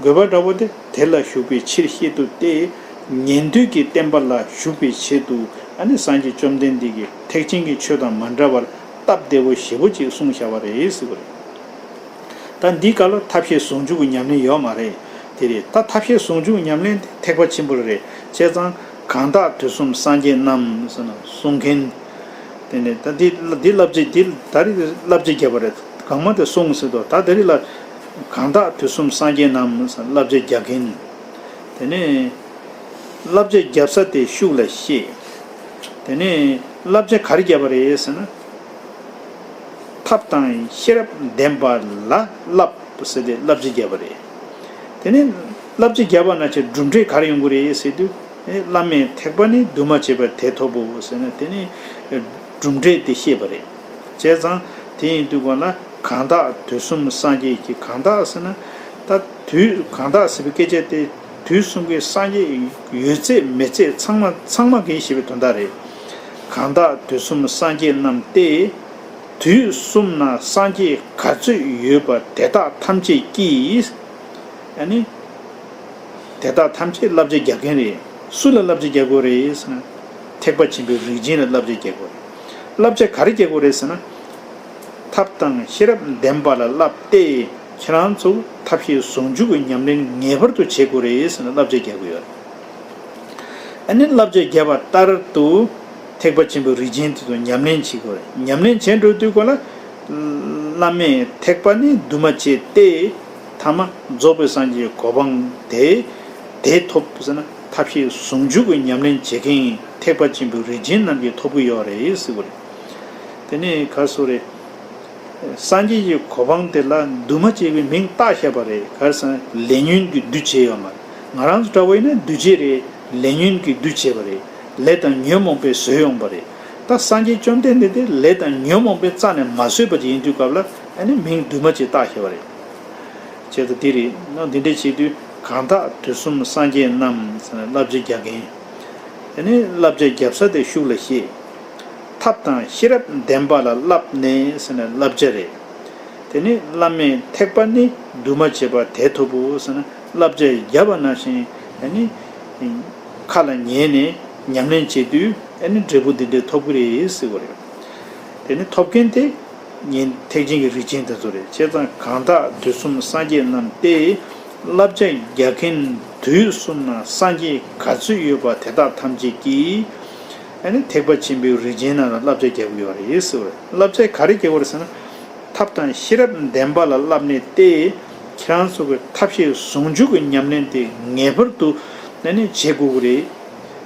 དགོས་པ་འདྲ་པོ་དེ་དེ་ལ་ཞུགས་པའི་ཕྱིར་བཤད་དུ་སྟེ། ཉན་ཐོས་ཀྱི་བསྟན་པ་ལ་ཞུགས་པའི་ཆེད་དུ་ཨ་ནི་སངས་རྒྱས་བཅོམ་ལྡན་འདས་ཀྱིས་ཐེག་ཆེན་གྱི་ཆོས་དང་མ་འདྲ་བར་སྟབས་བདེ་པོ་ཞེ་པོ་ཅིག་གསུངས་བཞག་པ་རེད་ཟེར་བ་རེད། ད་འདི་ག་ལ་ཐབས་ཤེས་ཟུང་འཇུག་གི་ཉམས་ལེན་ཡོད་མ་རེད། དེ་རེད། ད་ཐབས་ཤེས་ཟུང་འཇུག་གི་ཉམས་ལེན་དེ་ཐེག་པ་ཆེན་པོ་རེད། བྱས་ཙང་གང་དག་དུས་གསུམ་སངས་རྒྱས་རྣམས་ཟེར་ན་གསུང་མཁན། དེ་ནས་ད་འདི་འདི་བསླབ་བྱ་འདི་ད་རེས་བསླབ་བྱ་བརྒྱབ་པ་རེད། གང་མ་དེ་གསུངས་ཟེར་དོ། ད་དེ་རིང་ལ་གང་དག་དུས་གསུམ་སངས་རྒྱས་རྣམས་བསླབ་བྱ་རྒྱག་གིན། དེ་ནས་བསླབ་བྱ་རྒྱབ་ས་དེ་ཤུགས་ལ་བཤད། དེ་ནས་བསླབ་བྱ་ག་རེ་བརྒྱབ་པ་རེད་ཟེར་ན། ཐབས་དང་ཤེས་རབ་ལྡན་པ་ལ་བསླབ་ཟེར་ཏེ་བསླབ་བྱ་བརྒྱབ་པ་རེད། དེ་ནས་བསླབ་བྱ་བརྒྱབ་པ་ན་ཆེ་གྲུབ་འབྲས་ག་རེ་ཡོང་གི་རེད་ཟེར་དུས། བླ་མེད་ཐེག་པ་ནི་འདུས་མ་བྱས་པ་དེ་ཐོབ་བོ་ཟེར་ན་དེ་ནི་གྲུབ་འབྲས་དེ་བཤད་པ་རེད། བྱས་ཙང་དེ་ཡིན་དུས་གོང་ལ་གང་དག་དུས་གསུམ་སངས་རྒྱས་ཀྱི་གང་དག་ཟེར་ན། ད་དུས་གང་དག་ཟེར་བའི་སྐད་ཆ་དེ་དུས་གསུམ་གྱི་སངས་རྒྱས་ཡོད་ཚད་མེད་ཚད་ཚང་མ་ཚང་མ་གིས་ཞེས་པའི་དོན་དག་རེད། གང་དག་དུས་གསུམ་སངས་རྒྱས་རྣམས་ཏེ། དུས་གསུམ་ན་སངས་རྒྱས་ག་ཚོད་ཡོད་པ་དེ་དག་ཐམས་ཅད་ཀྱིས། ཨ་ནི། དེ་དག་ཐམས་ཅད་བསླབ་བྱ་རྒྱག་མཁན་རེད། སུ་ལ་བསླབ་བྱ་རྒྱག་དགོས་རེད་ཟེར་ན། ཐེག་པ་ཆེན་པོའི་རིགས་ཅན་ལ་བསླབ་བྱ་རྒྱག་དགོས་རེད། བསླབ་བྱ་ག་རེ་རྒྱག་དགོས་རེད་ཟེར་ན། ཐབས་དང་ཤེས་རབ་ལྡན་པ་ལ་བསླབས་ཏེ། ཁྱེད་རང་ཚོ་ཐབས་ཤེས་ཟུང་འཇུག་གི་ཉམས་ལེན་ངེས་པར་དུ་བྱེད་དགོས་རེད་ཟེར་ན་བསླབ་བྱ་རྒྱག་དགོས་ཡོད་རེད། ཨ་ནི་བསླབ་བྱ་བརྒྱབ་པ་ལྟར་དུ་ཐེག་པ་ཆེན་པོའི་རིགས་ཅན་དེ་ཚོ་ཉམས་ལེན་བྱེད་དགོས་རེད། ཉམས་ལེན་བྱེད་འགྲོ་དུས་གོང་ལ། བླ་མེད་ཐེག་པ་ནི་འདུས་མ་བྱས་ཏེ། ཐ་མ་རྫོགས་པའི་སངས་རྒྱས་ཀྱི་གོ་འཕང་དེ། དེ་ཐོབ་ཟེར་ན་ཐབས་ཤེས་ཟུང་འཇུག་གི་ཉམས་ལེན་བྱེད་མཁན་ཐེག་པ་ཆེན་པོའི་རིགས་ཅན་རྣམས་ཀྱིས་ཐོབ་ཀྱི་ཡོད་རེད་ཟེར་བ་རེད། དེ་ནས་ག་རེ་ཟེར་རེད། སངས་རྒྱས་ཀྱི་གོ་འཕང་དེ་ལ་འདུས་མ་བྱས་པའི་མིང་བཏགས་བཞག་པ་རེད། ག་རེ་ཟེར་ན་ལས་ཉོན་གྱིས་འདུས་བྱས་ཡོད་མ་རེད། ང་རང་ཚོ་འདྲ་བོ་ཡིན་ན་འདུས་བྱས་རེད། ལས་ཉོན་གྱིས་འདུས་བྱས་པ་རེད། ལས་དང་ཉོན་མོངས་པས་བཟོས་ཡོང་པ་རེད། ད་སངས་རྒྱས་བཅོམ་ལྡན་འདས་དེ་ལས་དང་ཉོན་མོངས་པས་རྩ་ནས་མ་བཟོས་པ་ཅིག་ཡིན་དུས་སྐབས་ལ་ཨ་ནི་མིང་འདུས་མ་བྱས་བཏགས་བཞག་པ་རེད། བྱས་ཙང་འདི་རེད། ན་འདི་འདྲས་བྱེད་དུས་གང་དག་དུས་གསུམ་སངས་རྒྱས་རྣམས་ཟེར་ན་བསླབ་བྱ་རྒྱག་མཁན། དེ་ནས་བསླབ་བྱ་བརྒྱབ་ས་དེ་ཤུགས་ལ་བཤད། ཐབས་དང་ཤེས་རབ་ལྡན་པ་ལ་བསླབས་ནས་ཟེར་ན་བསླབ་བྱ་རེད། དེ་ནས་བླ་མེད་ཐེག་པ་ནི་འདུས་མ་བྱས་པ་དེ་ཐོབ་བོ་ཟེར་ན་བསླབ་བྱ་བརྒྱབ་པ་ནང་བཞིན་ཨ་ནི་ཁ་ལ་ཉན་ནས་ཉམས་ལེན་བྱེད་དུས་ཨ་ནི་འབྲས་བུ་འདི་འདྲས་ཐོབ་ཀྱི་རེད་ཟེར་བ་རེད། དེ་ནི་ཐོབ་མཁན་དེ། ཉན་ཐེག་ཆེན་གྱི་རིགས་ཅན་དེ་ཚོ་རེད། བྱས་ཙང་གང་དག་དུས་གསུམ་སངས་རྒྱས་རྣམས་ཏེ། བསླབ་བྱ་རྒྱག་མཁན་དུས་གསུམ་ན་སངས་རྒྱས་ག་ཚོད་ཡོད་པ་དེ་དག་ཐམས་ཅད་ཀྱིས། ཨ་ནི་ཐེག་པ་ཆེན་པོའི་རིགས་ཅན་རྣམས་ལ་བསླབ་བྱ་རྒྱག་གི་ཡོད་རེད་ཟེར་བ་རེད། བསླབ་བྱ་ག་རེ་རྒྱག་དགོས་རེད་ཟེར་ན། ཐབས་དང་ཤེས་རབ་ལྡན་པ་ལ་བསླབས་ནས་ཏེ། ཁྱེད་རང་ཚོ་གི་ཐབས་ཤེས་ཟུང་འཇུག་གི་ཉམས་ལེན་དེ་ངེས་པར་དུ་ཨ་ནི་བྱེད་དགོས་ཀྱི་རེད་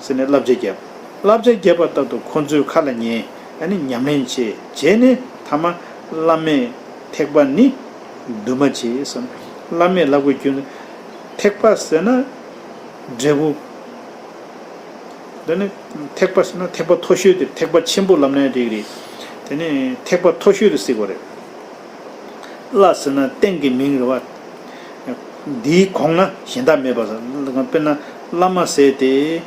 ཟེར་ནས་བསླབ་བྱ་བརྒྱབ། བསླབ་བྱ་བརྒྱབ་པ་ལྟར་དུ་ཁོ་ཚོའི་ཁ་ལ་ཉན། ཨ་ནི་ཉམས་ལེན་བྱེད། བྱས་ནས་ཐ་མ་བླ་མེད་ཐེག་པ་ནི་འདུས་མ་བྱས་སམ། བླ་མེད་ལབ་དགོས་རྒྱུ་ནི་ཐེག་པ་ཟེར་ན་འབྲས་བུ། དེ་ནི་ཐེག་པ་ཟེར་ན་ཐེག་པ་མཐོ་ཤོས་དེ་ཐེག་པ་ཆེན་པོ་ལབ་ན་འགྲིག་རེད། དེ་ནི་ཐེག་པ་མཐོ་ཤོས་དེ་ཟེར་དགོས་རེད། བླ་ཟེར་ན་རྟེན་གྱི་མིང་རེད་བ། འདིའི་གོང་ན་གཞན་དག་མེད་པ་ཟེར། དཔེར་ན་བླ་མ་ཟེར་ཏེ།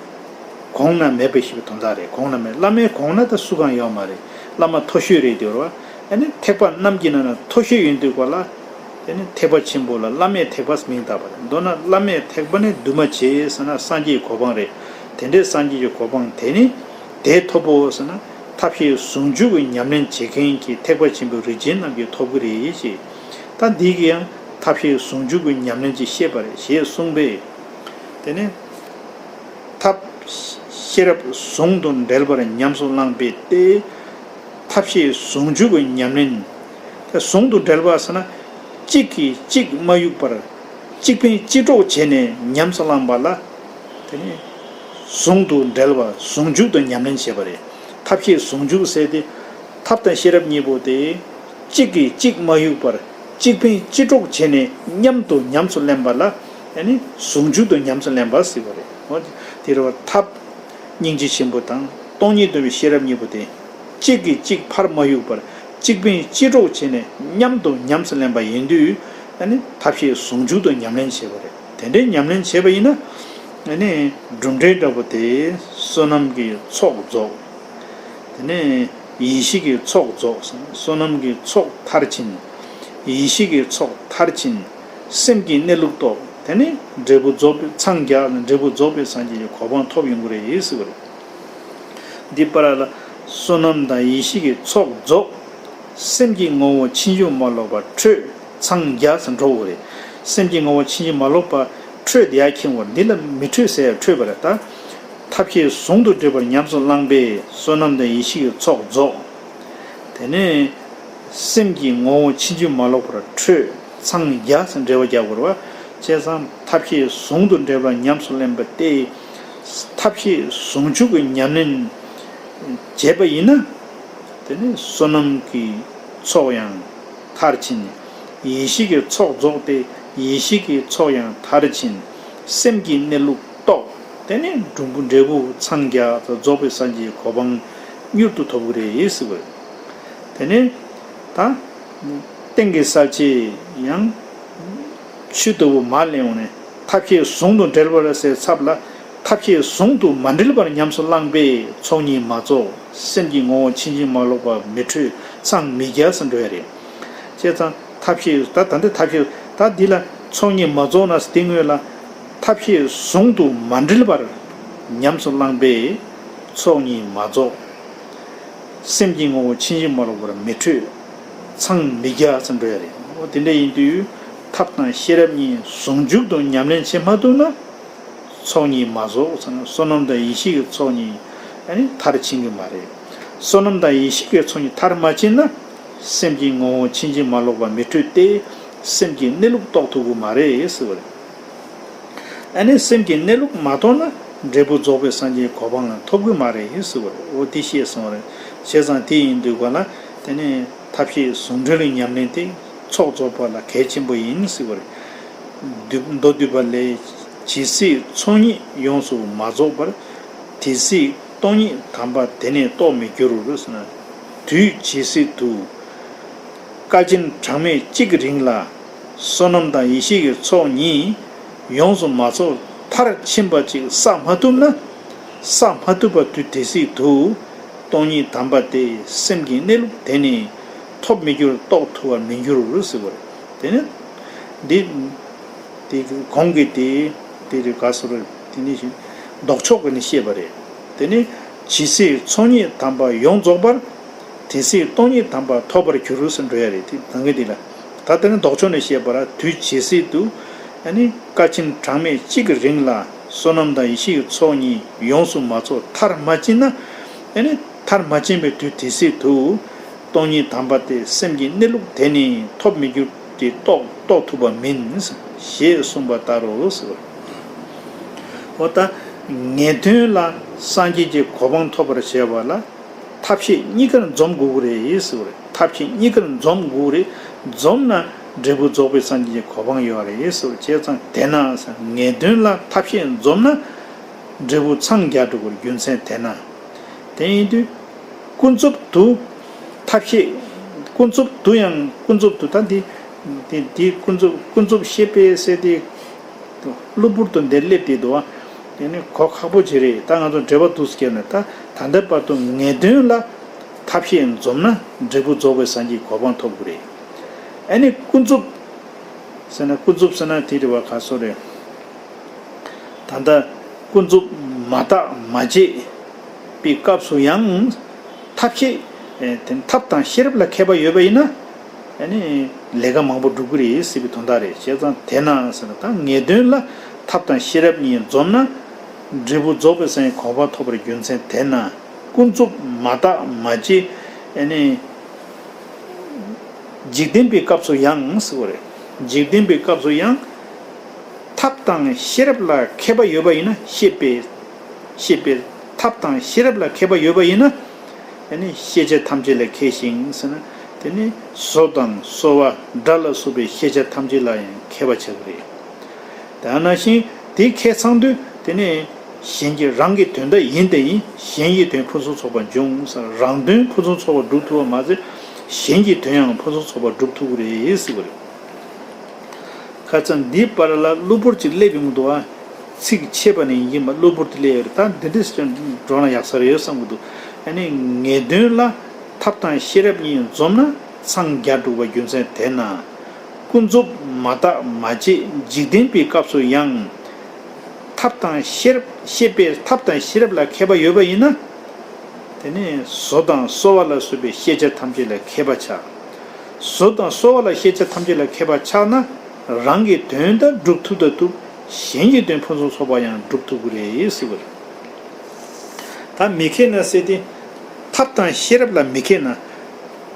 གོང་ན་མེད་པའི་ཞེས་པའི་དོན་དག་རེད། གོང་ན་མེད། བླ་མའི་གོང་ན་ད་སུ་གང་ཡོད་མ་རེད། བླ་མ་མཐོ་ཤོས་རེད་དེ་རེད་བ། ཨ་ནི་ཐེག་པ་རྣམས་ཀྱི་ནང་ན་མཐོ་ཤོས་ཡིན་དུས་ག་ལ། དེ་ནི་ཐེག་པ་ཆེན་པོ་ལ་བླ་མེད་ཐེག་པ་མིང་བཏགས་པ་རེད། མདོར་ན་བླ་མེད་ཐེག་པ་ནི་འདུས་མ་བྱས་ཟེར་ན་སངས་རྒྱས་ཀྱི་གོ་འཕང་རེད། དེ་འདྲའི་སངས་རྒྱས་ཀྱི་གོ་འཕང་དེ་ནི། དེ་ཐོབ་བོ་ཟེར་ན་ཐབས་ཤེས་ཟུང་འཇུག་གི་ཉམས་ལེན་བྱེད་མཁན་གྱི་ཐེག་པ་ཆེན་པོའི་རིགས་ཅན་རྣམས་ཀྱིས་ཐོབ་ཀྱི་རེད་ཅེས། ད་འདི་གི་ཡང་ཐབས་ཤེས་ཟུང་འཇུག་གི་ཉམས་ལེན་ཅིག་བཤད་པ་རེད་ཞེས་གསུངས་པས། དེ་ནས་ཐབས་ ཤེས་རབ་ཟུང་དུ་འབྲེལ་བར་ཉམས་སུ་བླངས་པས་ཏེ། ཐབས་ཤེས་ཟུང་འཇུག་གི་ཉམས་ལེན། དེ་ཟུང་དུ་འབྲེལ་བ་ཟེར་ན། གཅིག་གིས་གཅིག་མ་གཡུག་པར། གཅིག་ཕན་གཅིག་གྲོགས་བྱས་ནས་ཉམས་སུ་བླངས་པ་ལ། དེ་ནི་ཟུང་དུ་འབྲེལ་བ་ཟུང་འཇུག་ཏུ་ཉམས་ལེན་བྱེད་པ་རེད། ཐབས་ཤེས་ཟུང་འཇུག་ཟེར་ཏེ། ཐབས་དང་ཤེས་རབ་གཉིས་པོ་དེ། གཅིག་གིས་གཅིག་མ་གཡུག་པར། གཅིག་ཕན་གཅིག་གྲོགས་བྱས་ནས་མཉམ་དུ་ཉམས་སུ་ལེན་པ་ལ། ཡང་ནི་ཟུང་འཇུག་ཏུ་ཉམས་སུ་ལེན་པ་ཟེར་བ་རེད། འོ་དེ་རེད་བ། ཐབས་སྙིང་རྗེ་ཆེན་པོ་དང་སྟོང་ཉིད་རྟོགས་པའི་ཤེས་རབ་གཉིས་པོ་དེ། གཅིག་གིས་གཅིག་ཕར་མ་གཡུག་པར། གཅིག་ཕན་གཅིག་གྲོགས་བྱས་ནས་མཉམ་དུ་ཉམས་སུ་ལེན་པ་ཡིན་དུས། ཡང་ནི་ཐབས་ཤེས་ཟུང་འཇུག་ཏུ་ཉམས་ལེན་བྱེད་པ་རེད། དེ་འདྲའི་ཉམས་ལེན་བྱས་པ་ཡིན་ན། ཨ་ནི་གྲུབ་འབྲས་འདྲ་པོ་དེ་བསོད་ནམས་ཀྱི་ཚོགས་རྫོགས། དེ་ནས་ཡེ་ཤེས་ཀྱི་ཚོགས་རྫོགས། བསོད་ནམས་ཀྱི་ཚོགས་མཐར་ཕྱིན། ཡེ་ཤེས་ཀྱི་ཚོགས་མཐར་ཕྱིན། སེམས་ཀྱི་གནས་ལུགས་རྟོགས། དེ་ནས་འབྲས་བུ་རྫོགས་པའི་འཚང་རྒྱ་ལ་འབྲས་བུ་རྫོགས་པའི་སངས་རྒྱས་ཀྱི་གོ་འཕང་ཐོབ་ཡོང་གི་རེད་ཟེར་བ་རེད། འདི་པར་ལ་བསོད་ནམས་དང་ཡེ་ཤེས་ཀྱི་ཚོགས་རྫོགས། སེམས་ཀྱི་ངོ་བོ་ཕྱིན་ཅི་མ་ལོག་པར་འཕྲོད། འཚང་རྒྱ་ཟེར་འགྲོ་དགོས་རེད། སེམས་ཀྱི་ངོ་བོ་ཕྱིན་ཅི་མ་ལོག་པར་འཕྲོད་དེ་ཡར་ཁྱེར་བར། འདི་ལ་མི་འཕྲོད་ཟེར་ཡ་འཕྲོད་པ་རེད་ད། ཐབས་ཤེས་ཟུང་དུ་འབྲེལ་བར་ཉམས་སུ་བླངས་པས་བསོད་ནམས་དང་ཡེ་ཤེས་ཀྱི་ཚོགས་རྫོགས། དེ་ནས་སེམས་ཀྱི་ངོ་བོ་ཕྱིན་ཅི་མ་ལོག་པར་འཕྲོད། འཚང་རྒྱ་ཟེར་འགྲེལ་བ་རྒྱག་དགོས་རེད་བ། བྱས་ཙང་ཐབས་ཤེས་ཟུང་དུ་འབྲེལ་བར་ཉམས་སུ་ལེན་པ་སྟེ། ཐབས་ཤེས་ཟུང་འཇུག་གི་ཉམས་ལེན་བྱས་པ་ཡིན་ན། དེ་ནི་བསོད་ནམས་ཀྱི་ཚོགས་ཡང་མཐར་ཕྱིན། ཡེ་ཤེས་ཀྱི་ཚོགས་རྫོགས་ཏེ། ཡེ་ཤེས་ཀྱི་ཚོགས་ཡང་མཐར་ཕྱིན། སེམས་ཀྱི་གནས་ལུགས་རྟོགས། དེ་ནི་འབྲས་བུ་འབྲས་བུ་འཚང་རྒྱ་དང་རྫོགས་པའི་སངས་རྒྱས་ཀྱི་གོ་འཕང་མྱུར་དུ་ཐོབ་ཀྱི་རེད་ཟེར་བ་རེད། དེ་ནས་ད་སྟེང་གི་གསལ་བྱེད་ཡང་ཆུ་ལྟ་བུ་མར་ལེན་འོང་ནས། ཐབས་ཤེས་ཟུང་དུ་འབྲེལ་བར་ཟེར་ཚབ་ལ། ཐབས་ཤེས་ཟུང་དུ་མ་འབྲེལ་བར་ཉམས་སུ་བླངས་པས་ཚོགས་གཉིས་མ་རྫོགས། སེམས་ཀྱི་ངོ་བོ་ཕྱིན་ཅི་མ་ལོག་པ་མི་འཕྲོད། འཚང་མི་རྒྱ་ཟེར་འགྲོ་ཡ་རེད། བྱས་ཙང་ཐབས་ཤེས་ད་ད་འདི་ཐབས་ཤེས་ད་འདི་ལ་ཚོགས་གཉིས་མ་རྫོགས་ན་དེ་སྔོན་ལ། ཐབས་ཤེས་ཟུང་དུ་མ་འབྲེལ་བར་ཉམས་སུ་བླངས་པས་ཚོགས་གཉིས་མ་རྫོགས། སེམས་ཀྱི་ངོ་བོ་ཕྱིན་ཅི་མ་ལོག་པར་མི་འཕྲོད། འཚང་མི་རྒྱ་ཟེར་འགྲོ་ཡ་རེད། འོ་དེ་འདྲ་ཡིན་དུས་ཐབས་དང་ཤེས་རབ་གཉིས་ཟུང་འཇུག་ཏུ་ཉམས་ལེན་བྱེད་མ་ཐུབ་ན། ཚོགས་གཉིས་མ་རྫོགས་ཟེར་ན་བསོད་ནམས་དང་ཡེ་ཤེས་ཀྱི་ཚོགས་གཉིས་ཨ་ནི་མཐར་ཕྱིན་གྱི་མ་རེད། བསོད་ནམས་དང་ཡེ་ཤེས་ཀྱི་ཚོགས་གཉིས་མཐར་མ་ཕྱིན་ན། སེམས་ཀྱི་ངོ་བོ་ཕྱིན་ཅི་མ་ལོག་པ་མི་འཕྲོད་དེ། སེམས་ཀྱི་གནས་ལུགས་རྟོགས་ཐུབ་ཀྱི་མ་རེད་ཟེར་བ་རེད། ཨ་ནི་སེམས་ཀྱི་གནས་ལུགས་མ་རྟོགས་ན་འབྲས་བུ་རྫོགས་པའི་སངས་རྒྱས་གོ་འཕང་ལ་ཐོབ་ཀྱི་མ་རེད་ཟེར་བ་རེད། འོ་དེ་ཤེས་སོང་བ་རེད། བྱས་ཙང་དེ་ཡིན་དུས་ག་ལ་དེ་ནི་ཐབས་ཤེས་ཟུང་འབྲེལ་གྱི་ཉམས་ལེན་དེ་ཚོགས་རྫོགས་པ་ལ་གལ་ཆེན་པོ་ཡིན་ཟེར་བ་རེད། མདོ་སྡུད་པ་ལས། ཇི་སྲིད་ཚོགས་གཉིས་ཡོངས་སུ་མ་རྫོགས་པར། དེ་སྲིད་སྟོང་ཉིད་དམ་པ་དེ་ནས་རྟོགས་མི་འགྱུར་རོ་ཟེར་ན། དུས་ཇི་སྲིད་དུ། སྐལ་ཆེན་གྲངས་མེད་གཅིག་གི་རིང་ལ། བསོད་ནམས་དང་ཡེ་ཤེས་ཀྱི་ཚོགས་གཉིས་ཡོངས་སུ་མ་རྫོགས་མཐར་ཕྱིན་པ་ཅིག་བསགས་མ་ཐུབ་ན། བསགས་མ་ཐུབ་པ་དུས་དེ་སྲིད་དུ། སྟོང་ཉིད་དམ་པ་དེ་སེམས་ཀྱི་གནས་ལུགས་དེ་ནི་ཐོབ་མི་འགྱུར་རྟོགས་ཐུབ་པར་མི་འགྱུར་ཟེར་བ་རེད། དེ་ནི་འདི་དེ་གོང་གི་དེ་དེ་རེད་ག་སོ་རེད། དེ་ནི་ལྡོག་ཕྱོགས་ཀྱི་ནི་བཤད་པ་རེད། དེ་ནི་ཇི་སྲིད་ཚོགས་གཉིས་དམ་པ་ཡོངས་རྫོགས་པར། དེ་སྲིད་སྟོང་ཉིད་དམ་པ་ཐོབ་པར་འགྱུར་ཟེར་འགྲོ་ཡ་རེད། དེ་ནང་གི་དེ་ལ་ད་ལྟ་ནི་ལྡོག་ཕྱོགས་ནས་བཤད་པ་ལ། དུས་ཇི་སྲིད་དུ་ཨ་ནི་སྐལ་ཆེན་གྲངས་མེད་གཅིག་གི་རིང་ལ་བསོད་ནམས་དང་ཡེ་ཤེས་ཀྱི་ཚོགས་གཉིས་ཡོངས་སུ་མ་རྫོགས་མཐར་མ་ཕྱིན་ན། ཨ་ནི་མཐར་མ་ཕྱིན་པའི་དུས་དེ་སྲིད་དུ་སྟོང་ཉིད་དམ་པ་དེ་སེམས་ཀྱི་གནས་ལུགས་དེ་ནི་ཐོབ་མི་འགྱུར་ཏེ་རྟོགས་རྟོགས་ཐུབ་པ་མིན་ཞེས་གསུངས་པ་ལྟར་རོ་ཟེར་བ། འོ་ད་ངེས་དོན་ལ་སངས་རྒྱས་ཀྱི་གོ་འཕང་ཐོབ་པར་བྱེད་པ་ལ། ཐབས་ཤེས་གཉིས་ཀར་འཛོམས་དགོས་ཀྱི་རེད་ཟེར་བ་རེད། ཐབས་ཤེས་གཉིས་ཀར་འཛོམས་དགོས་ཀྱི་རེད། འཛོམས་ན་འབྲས་བུ་རྫོགས་པའི་སངས་རྒྱས་ཀྱི་གོ་འཕང་ཡོད་རེད་ཟེར་བ། བྱས་ཙང་དེས་ན་ངེས་དོན་ལ་ཐབས་ཤེས་འཛོམས་ན་འབྲས་བུ་འཚང་རྒྱ་འགྲོ་གི་རེད། རྒྱུ་མཚན་དེས་ན། དེ་ཡིན་དུས་ཀུན་རྫོབ་ཏུ་ཐབས་ཤེས། ཀུན་རྫོབ་ཏུ་ཡང་ཀུན་རྫོབ་ཏུ་ད་འདི་འདི་འདི་ཀུན་རྫོབ་ཀུན་རྫོབ་ཤེས་པས་ཟེར་ཏེ། གློ་བུར་དུ་འདིར་སླེབས་ཏེ་འདུག་བ། དེ་ནི་གོ་ཁག་པོ་ཅིག་རེད། ད་ང་ཚོ་འགྲེལ་པ་འདུག་སེ་བརྒྱབ་ནས། ད་ད་ལྟ་བར་དུ་ངེས་དོན་ལ་ཐབས་ཤེས་འཛོམས་ན་འབྲས་བུ་རྫོགས་པའི་སངས་རྒྱས་གོ་འཕང་ཐོབ་དགོས་རེད། ཨ་ནི་ཀུན་རྫོབ་ཟེར་ན། ཀུན་རྫོབ་ཟེར་ན་དེ་རེད་བ། ག་སོ་རེད། ད་ལྟ་ཀུན་རྫོབ་མ་བརྟགས་མ་དཔྱད་པའི་སྐབས་སུ་ཡང་། ཐབས་ཤེས་ཨེ་དེ་ཐབས་དང་ཤེས་རབ་ལ་མཁས་པ་ཡོད་པ་ཡིན་ན། ཨ་ནི་ལས་ཀ་མང་པོ་སྒྲུབ་ཀྱི་རེད་ཟེར་བའི་དོན་དག་རེད། བྱས་ཙང་དེས་ན་ཟེར་ན། ད་ངེས་དོན་ལ་ཐབས་དང་ཤེས་རབ་གཉིས་འཛོམས་ན། འབྲས་བུ་རྫོགས་པའི་སའི་གོ་འཕང་ཐོབ་པར་རྒྱུ་མཚན་དེས་ན། ཀུན་རྫོབ་མ་བརྟགས་མ་དཔྱད་ཨ་ནི། འཇིག་རྟེན་པའི་སྐབས་སུ་ཡང་ཟེར་བ་རེད། འཇིག་རྟེན་པའི་སྐབས་སུ་ཡང་། ཐབས་དང་ཤེས་རབ་ལ་མཁས་པ་ཡོད་པ་ཡིན་ན། ཤེས་པས། ཤེས་པས་ཐབས་དང་ཤེས་རབ་ལ་མཁས་པ་ཡོད་པ་ཡིན་ན། ཨ་ནི་ཤེས་བྱ་ཐམས་ཅད་ལ་མཁས་ཤིང་ཟེར་ན། དེ་ནི་བཟོ་དང་གསོ་བ་སྒྲ་ལ་སོགས་པའི་ཤེས་བྱ་ཐམས་ཅད་ལ་ཡང་མཁས་པ་ཆགས་ཀྱི་རེད། དེ་ནང་བཞིན་དེ་མཁས་ཚང་དུས་དེ་ནི་གཞན་གྱི་རང་གི་དོན་དག་ཡིན་དེ་ཡིན། གཞན་གྱི་དོན་ཕུན་སུམ་ཚོགས་པ་འབྱུང་ཟེར། རང་དོན་ཕུན་སུམ་ཚོགས་པ་སྒྲུབ་ཐུབ་པ་མ་ཟད། གཞན་གྱི་དོན་ཡང་ཕུན་སུམ་ཚོགས་པ་སྒྲུབ་ཐུབ་ཀྱི་རེད་ཟེར་བ་རེད། ཁ་སང་འདིའི་བར་ལ་གློ་བུར་ཅིག་སླེབས་ཡོང་གི་འདུག་ཨ། ཚིག་ཆད་པ་ནས་ཡིན་པ་གློ་བུར་དུ་སླེབས་ཡོད་རེད། ད་འདི་འདྲས་ཀྱང་འགྲོ་ན་ཡག་ས་རེད་བསམ་གྱི་འདུག་ཨ་ནི་ངེས་དོན་ལ་ཐབས་དང་ཤེས་རབ་གཉིས་འཛོམས་ན་འཚང་རྒྱ་སྒྲུབ་པ་རྒྱུ་མཚན་དེས་ན། ཀུན་རྫོབ་མ་བརྟགས་མ་དཔྱད་འཇིག་རྟེན་པའི་སྐབས་སུ་ཡང་། ཐབས་དང་ཤེས་རབ་ཤེས་པས་ཐབས་དང་ཤེས་རབ་ལ་མཁས་པ་ཡོད་པ་ཡིན་ན། དེ་ནི་བཟོ་དང་གསོ་བ་ལ་སོགས་པའི་ཤེས་བྱ་ཐམས་ཅད་ལ་མཁས་པ་ཆགས། བཟོ་དང་གསོ་བ་ལ་ཤེས་བྱ་ཐམས་ཅད་ལ་མཁས་པ་ཆགས་ན། རང་གི་དོན་ད་སྒྲུབ་ཐུབ་ད་ཐུབ། གཞན་གྱི་དོན་ཕུན་སུམ་ཚོགས་པ་ཡང་སྒྲུབ་ཐུབ་ཀྱི་རེད་ཟེར་བ་རེད། ད་མི་མཁས་ན་ཟེར་ཏེ། ཐབས་དང་ཤེས་རབ་ལ་མི་མཁས་ན།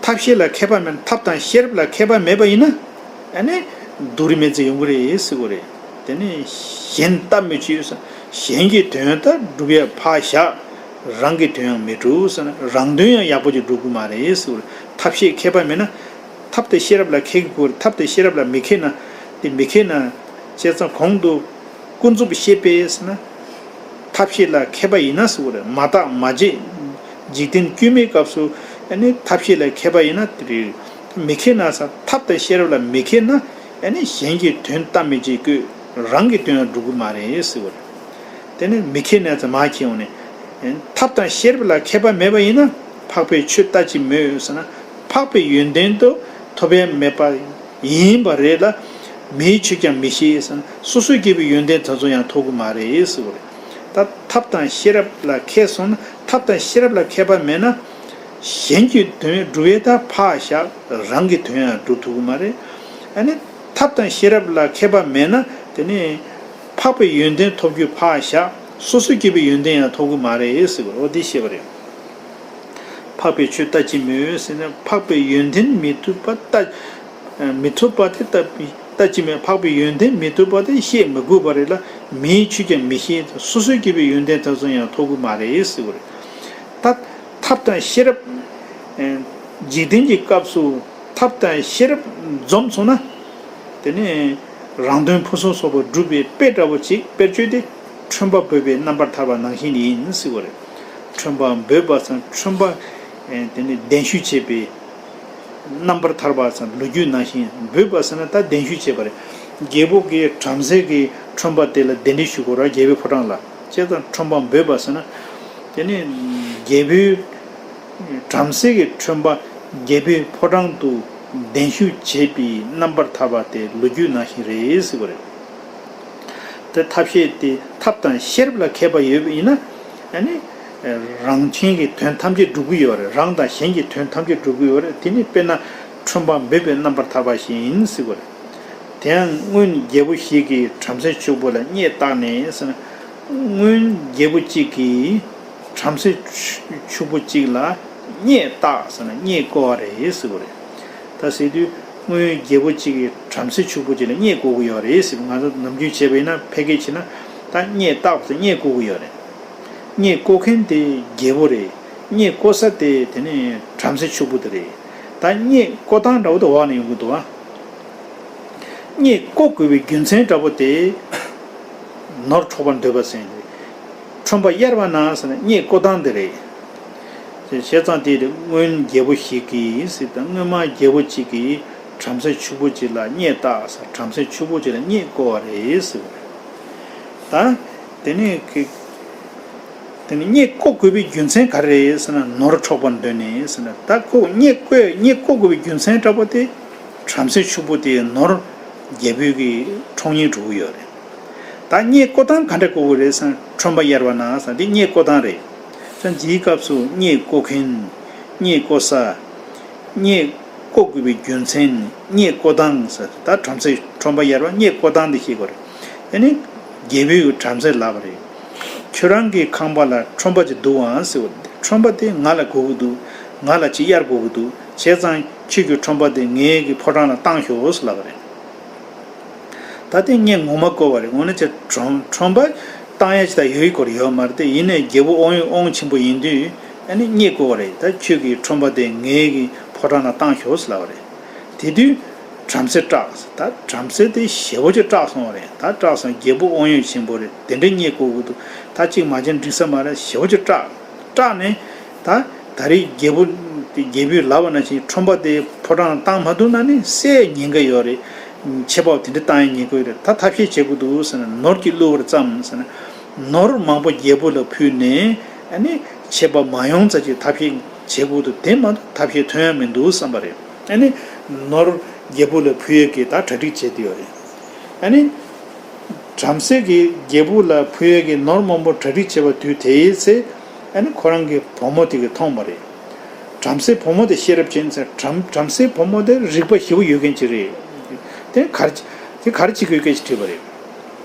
ཐབས་ཤེས་ལ་མཁས་པ་མེད་ན། ཐབས་དང་ཤེས་རབ་ལ་མཁས་པ་མེད་པ་ཡིན་ན། ཨ་ནི། སྡུག་རུས་མེད་ཚེ་ཡོང་གི་རེད་ཟེར་བ་རེད། དེ་ནི་གཞན་ལྟ་མི་བྱེད་ས། གཞན་གྱི་དོན་ལྟར་སྒྲུབ་ཡ་ཕར་བཞག་རང་གི་དོན་ཡང་མི་སྒྲུབ་ཟེར་ན། རང་དོན་ཡང་ཡག་པོ་ཅིག་སྒྲུབ་ཀྱི་མ་རེད་ཟེར་བ་རེད། ཐབས་ཤེས་མཁས་པ་མེད་ན། ཐབས་དང་ཤེས་རབ་ལ་མཁས་ཀྱི་དགོས་རེད། ཐབས་དང་ཤེས་རབ་ལ་མི་མཁས་ན། དེ་མི་མཁས་ན། བྱས་ཙང་གོང་དུ། ཀུན་རྫོབ་ཤེས་པས་ཟེར་ན། ཐབས་ཤེས་ལ་མཁས་པ་ཡིན་ན་ཟེར་བ་རེད། མ་བརྟགས་མ་དཔྱད། འཇིག་རྟེན་དཀྱུས་མའི་སྐབས་སུ་ཨ་ནི་ཐབས་ཤེས་ལ་མཁས་པ་ཡིན་ན་དེ་རེད། མི་མཁས་ན་ཟེར། ཐབས་དང་ཤེས་རབ་ལ་མི་མཁས་ན་ཨ་ནི་གཞན་གྱི་དོན་ལྟ་མི་བྱེད་ཀྱི། རང་གི་དོན་ཡང་སྒྲུབ་ཀྱི་མ་རེད་ཟེར་བ་རེད། དེ་ནི་མི་མཁས་ན་ཟེར་མར་མཁས་འོང་ནས། ཐབས་དང་ཤེས་རབ་ལ་མཁས་པ་མེད་པ་ཡིན་ན། འཕགས་པས་ཆོས་ལྟ་ཅི་སྨོས་ཟེར་ན། འཕགས་པའི་ཡོན་ཏན་དུ་ཐོབ་ཡ་མེད་པ་ཡིན་པ་རེད་ལ། མིའི་ཆོས་ཀྱང་མི་ཤེས་ཟེར་ན། སོ་སོ་སྐྱེ་བོའི་ཡོན་ཏན་དེ་ཚོ་ཡང་ཐོབ་ཀྱི་མ་རེད་ཟེར་བ་རེད། ད་ཐབས་དང་ཤེས་རབ་ལ་མཁས་སོང་ན། ཐབས་དང་ཤེས་རབ་ལ་མཁས་པ་མེད་ན། གཞན་གྱི་དོན་སྒྲུབ་ཡས་ད་ཕར་བཞག་རང་གི་དོན་ཡང་སྒྲུབ་ཐུབ་ཀྱི་མ་རེད། ཨ་ནི་ཐབས་དང་ཤེས་རབ་ལ་མཁས་པ་མེད་ན། དེ་ནི་འཕགས་པའི་ཡོན་ཏན་ཐོབ་རྒྱུ་ཕར་བཞག་སོ་སོ་སྐྱེ་བོའི་ཡོན་ཏན་ཡང་ཐོབ་ཀྱི་མ་རེད་ཟེར་བ་རེད། འོ་འདི་བཤད་པ་རེད། འཕགས་པས་ཆོས་ལྟ་ཅི་སྨོས་ཟེར་ན། འཕགས་པའི་ཡོན་ཏན་མི་ཐུབ་པ་ལྟ། མི་ཐུབ་པ་དེ་ལྟ་ལྟ་ཅི་སྨོས། འཕགས་པའི་ཡོན་ཏན་མི་ཐུབ་པ་དེ་བཤད་མི་དགོས་པ་རེད་ལ། མིའི་ཆོས་ཀྱང་མི་ཤེས། སོ་སོའི་སྐྱེ་བོའི་ཡོན་ཏན་དེ་ཚོ་ཡང་ཐོབ་ཀྱི་མ་རེད་ཟེར་བ་རེད། ད་ཐབས་དང་ཤེས་རབ། འཇིག་རྟེན་གྱི་སྐབས་སུ་ཐབས་དང་ཤེས་རབ་འཛོམས་སོང་ན། དེ་ནས་རང་དོན་ཕུན་སུམ་ཚོགས་པ་སྒྲུབ་པའི་དཔེ་འདྲ་བོ་ཅིག་དཔེར་བརྗོད་དེ། ཁྲོན་པ་འབོད་པའི་རྣམ་པར་ཐར་པ་ནང་བཞིན་ཡིན་ཟེར་བ་རེད། ཁྲོན་པ་འབོད་པ་ཟེར་ན་ཁྲོན་པ། དེ་ནས་གདན་ཞུ་བྱེད་པའི་རྣམ་པར་ཐར་པ་ཟེར་ན་ལོ་རྒྱུས་ནང་བཞིན། འབོད་པ་ཟེར་ན་ད་གདན་ཞུ་བྱེད་པ་རེད། རྒྱལ་པོ་གིས་བྲམ་ཟེ་གི་ཁྲོན་པ་དེ་ལ་གདན་འདྲེན་ཞུ་དགོས་ར། རྒྱལ་པོའི་ཕོ་བྲང་ལ། བྱས་ཙང་ཁྲོན་པ་འབོད་པ་ཟེར་ན། དེ་ནས་རྒྱལ་པོའི། བྲམ་ཟེ་གི་ཁྲོན་པ་རྒྱལ་པོའི་ཕོ་བྲང་དུ་གདན་ཞུ་བྱེད་པའི་རྣམ་པར་ཐར་པ་དེ་ལོ་རྒྱུས་ནང་བཞིན་རེད་ཟེར་བ་རེད། དེ་ཐབས་ཤེས་དེ་ཐབས་དང་ཤེས་རབ་ལ་མཁས་པ་ཡོད་པ་ཡིན་ན། ཨ་ནི། རང་གཞན་གྱི་དོན་ཐམས་ཅད་སྒྲུབ་ཀྱི་ཡོད་རེད། རང་དང་གཞན་གྱི་དོན་ཐམས་ཅད་སྒྲུབ་ཀྱི་ཡོད་རེད། དེ་ནི་དཔེར་ན་ཁྲོན་པ་འབོད་པའི་རྣམ་པར་ཐར་པ་བཞིན་ཟེར་བ་རེད། དེ་ཡང་སྔོན་རྒྱལ་པོ་ཞིག་གིས་བྲམ་ཟེ་ཕྱུག་པོ་ལ་སྙད་བཏགས་ནས་ཟེར་ན། སྔོན་རྒྱལ་པོ་གཅིག་གིས་བྲམ་ཟེ་ཕྱུག་པོ་གཅིག་ལ་སྙད་བཏགས་ཟེར་ན་སྙད་བཀོལ་བ་རེད་ཟེར་བ་རེད། ད་ཟེར་དུས་སྔོན་རྒྱལ་པོ་གཅིག་གིས་བྲམ་ཟེ་ཕྱུག་པོ་གཅིག་ལ་སྙད་བཀོལ་གྱི་ཡོད་རེད་ཟེར། ང་ཚོ་ནམ་རྒྱུན་བྱས་པ་ཡིན་ན་ཕལ་སྐད་བྱས་ན་ད་སྙད་བཏགས་པ་ཟེར་སྙད་བཀོལ་གྱི་ཡོད་རེད། སྙད་བཀོལ་མཁན་དེ་རྒྱལ་པོ་རེད། སྙད་བཀོལ་ས་དེ་དེ་ནི་བྲམ་ཟེ་ཕྱུག་པོ་དེ་རེད། ད་སྙད་བཀོལ་སྟངས་འདྲ་བོ་དེ་འོག་ནས་ཡོང་གི་འདུག་ཨ། སྙད་བཀོལ་དགོས་པའི་རྒྱུ་མཚན་འདྲ་བོ་དེ། ནོར་འཕྲོག་པར་འདོད་པ་ཟེར་ནས། ཁྲོན་པ་གཡར་བ་ན་ཟེར་ན་སྙད་བཀོལ་སྟངས་དེ་རེད། བྱས་ཙང་དེ་སྔོན་རྒྱལ་པོ་ཞིག་གིས་ཟེར། ད་སྔོན་མ་རྒྱལ་པོ་གཅིག་གིས་བྲམ་ཟེ་ཕྱུག་པོ་གཅིག་ལ་སྙད་བཏགས་ཟེར། བྲམ་ཟེ་ཕྱུག་པོ་གཅིག་ལ་སྙད་བཀོལ་བ་རེད་ཟེར་བ་རེད། ད་དེ་ནས་ཀྱི། དེ་ནི་སྙད་བཀོལ་དགོས་པའི་རྒྱུ་མཚན་ག་རེ་རེད་ཟེར་ན། ནོར་འཕྲོག་པར་འདོད་ནས་ཟེར་ན། ད་ཁོ་སྙད་བཀོལ་སྙད་བཀོལ་དགོས་པའི་རྒྱུ་མཚན་འདྲ་པོ་དེ། བྲམ་ཟེ་ཕྱུག་པོ་དེའི་ནོར་རྒྱལ་པོའི་གི་འཕྲོག་ཉེན་འགྲོ་གི་ཡོད་རེད། ད་སྙད་བཀོལ་སྟངས་ག་འདྲ་བཀོལ་དགོས་རེད་ཟེར་ན། ཁྲོན་པ་གཡར་བ་ན་ཟེར་འདི་སྙད་བཀོལ་སྟངས་རེད། ད་འདིའི་སྐབས་སུ་སྙད་བཀོལ་མཁན། སྙད་བཀོལ་ས། སྙད་བཀོལ་དགོས་པའི་རྒྱུ་མཚན། སྙད་བཀོལ་སྟངས་ཟེར། ད་བྲམ་ཟེ་ཁྲོན་པ་གཡར་བ་སྙད་བཀོལ་སྟངས་འདི་ཤེས་དགོས་རེད། ཨ་ནི་རྒྱལ་པོའི་གི་བྲམ་ཟེ་ལབ་པ་རེད། ཁྱོད་རང་གི་ཁང་པ་ལ་ཁྲོན་པ་ཅིག་འདུག་ཨང་ཟེར་བ། ཁྲོན་པ་དེ་ང་ལ་དགོས་ཀྱི་འདུག་ང་ལ་ཅིག་གཡར་དགོས་ཀྱི་འདུག་བྱས་ཙང་ཁྱོད་ཀྱི་ཁྲོན་པ་དེ་ངའི་གི་ཕོ་བྲང་ལ་བཏང་ཤོག་ཟེར་ལབ་པ་རེད། ད་དེ་ངས་ངོ་མ་བཀོད་པ་རེད། འོ་ན་ཅིག་ཁྲོན་ཁྲོན་པ་བཏང་ཡ་ཅིག་ད་ཡོད་ཀྱི་སྐོར་ཡོད་མ་རེད་དེ། ཡིན་ནའི་རྒྱལ་པོ་དབང་ཡོད་དབང་ཆེན་པོ་ཡིན་དུས་ཨ་ནི་ངས་བཀོད་པ་རེད། ད་ཁྱོད་ཀྱི་ཁྲོན་པ་དེ་ངའི་གི་ཕོ་བྲང་ལ་བཏང་ཤོག་ཟེར་ལབ་པ་རེད། དེ་དུས་བྲམ་ཟེ་སྐྲག། ད་བྲམ་ཟེ་དེ་ཞེ་པོ་ཅིག་སྐྲག་སོང་བ་རེད། ད་སྐྲག་སོང་། རྒྱལ་པོ་དབང་ཡོད་ཆེན་པོ་རེད། དེ་འདྲ་ངས་བཀོད་དགོས་འདུག་ད་གཅིག་མ་བྱས་འགྲིག་ས་མ་རེད། ཞེ་པོ་ཅིག་སྐྲག་སྐྲག་ནས་ད་ད་རེས་རྒྱལ་པོ་དེ་རྒྱལ་པོས་ལབ་པ་ནང་བཞིན་ཁྲོན་པ་དེ་ཕོ་བྲང་བཏང་མ་ཐུབ་ན་ནི་བསད་ཉེན་ཁ་ཡོད་རེད། ཆད་པ་དེ་འདྲ་བཏང་ཡ་ཉེན་ཁ་ཡོད་རེད། ད་ཐབས་ཤེས་བྱེད་དགོས་འདུག་ཟེར་ན་ནོར་གྱིས་བསླུ་བར་བརྩམས་ཟེར་ན། ནོར་མང་པོ་རྒྱལ་པོ་ལ་ཕུལ་ནས་ཨ་ནི་ཆད་པ་མ་ཡོང་ཙམ་ཅིག་ཐབས་ཤེས་བྱེད་དགོས་འདུག་དེ་མ་གཏོགས་ཐབས་ཤེས་ཐོན་ཡ་མི་འདུག་བསམ་པ་རེད། ཨ་ནི་ནོར་རྒྱལ་པོ་ལ་ཕུལ་ཡས་ཀྱི་ད་གྲ་སྒྲིག་བྱེད་དུ་ཡོད་རེད། ཨ་ནི་བྲམ་ཟེ་གིས་རྒྱལ་པོ་ལ་ཕུལ་ཡས་ཀྱི་ནོར་མང་པོ་གྲ་སྒྲིག་བྱས་པ་དུས་དེའི་ཚེ་ཨ་ནི་ཁོ་རང་གི་བུ་མོ་དེ་གིས་མཐོང་བ་རེད། བྲམ་ཟེ་བུ་མོ་དེ་ཤེས་རབ་ཅན་ཟེར། བྲམ་བྲམ་ཟེ་བུ་མོ་དེ་རིག་པ་ཞེ་པོ་ཡོད་མཁན་ཅིག་རེད། དེ་ག་རེ་དེ་ག་རེ་བྱེད་དགོས་སྐད་ཅིག་དྲིས་པ་རེད།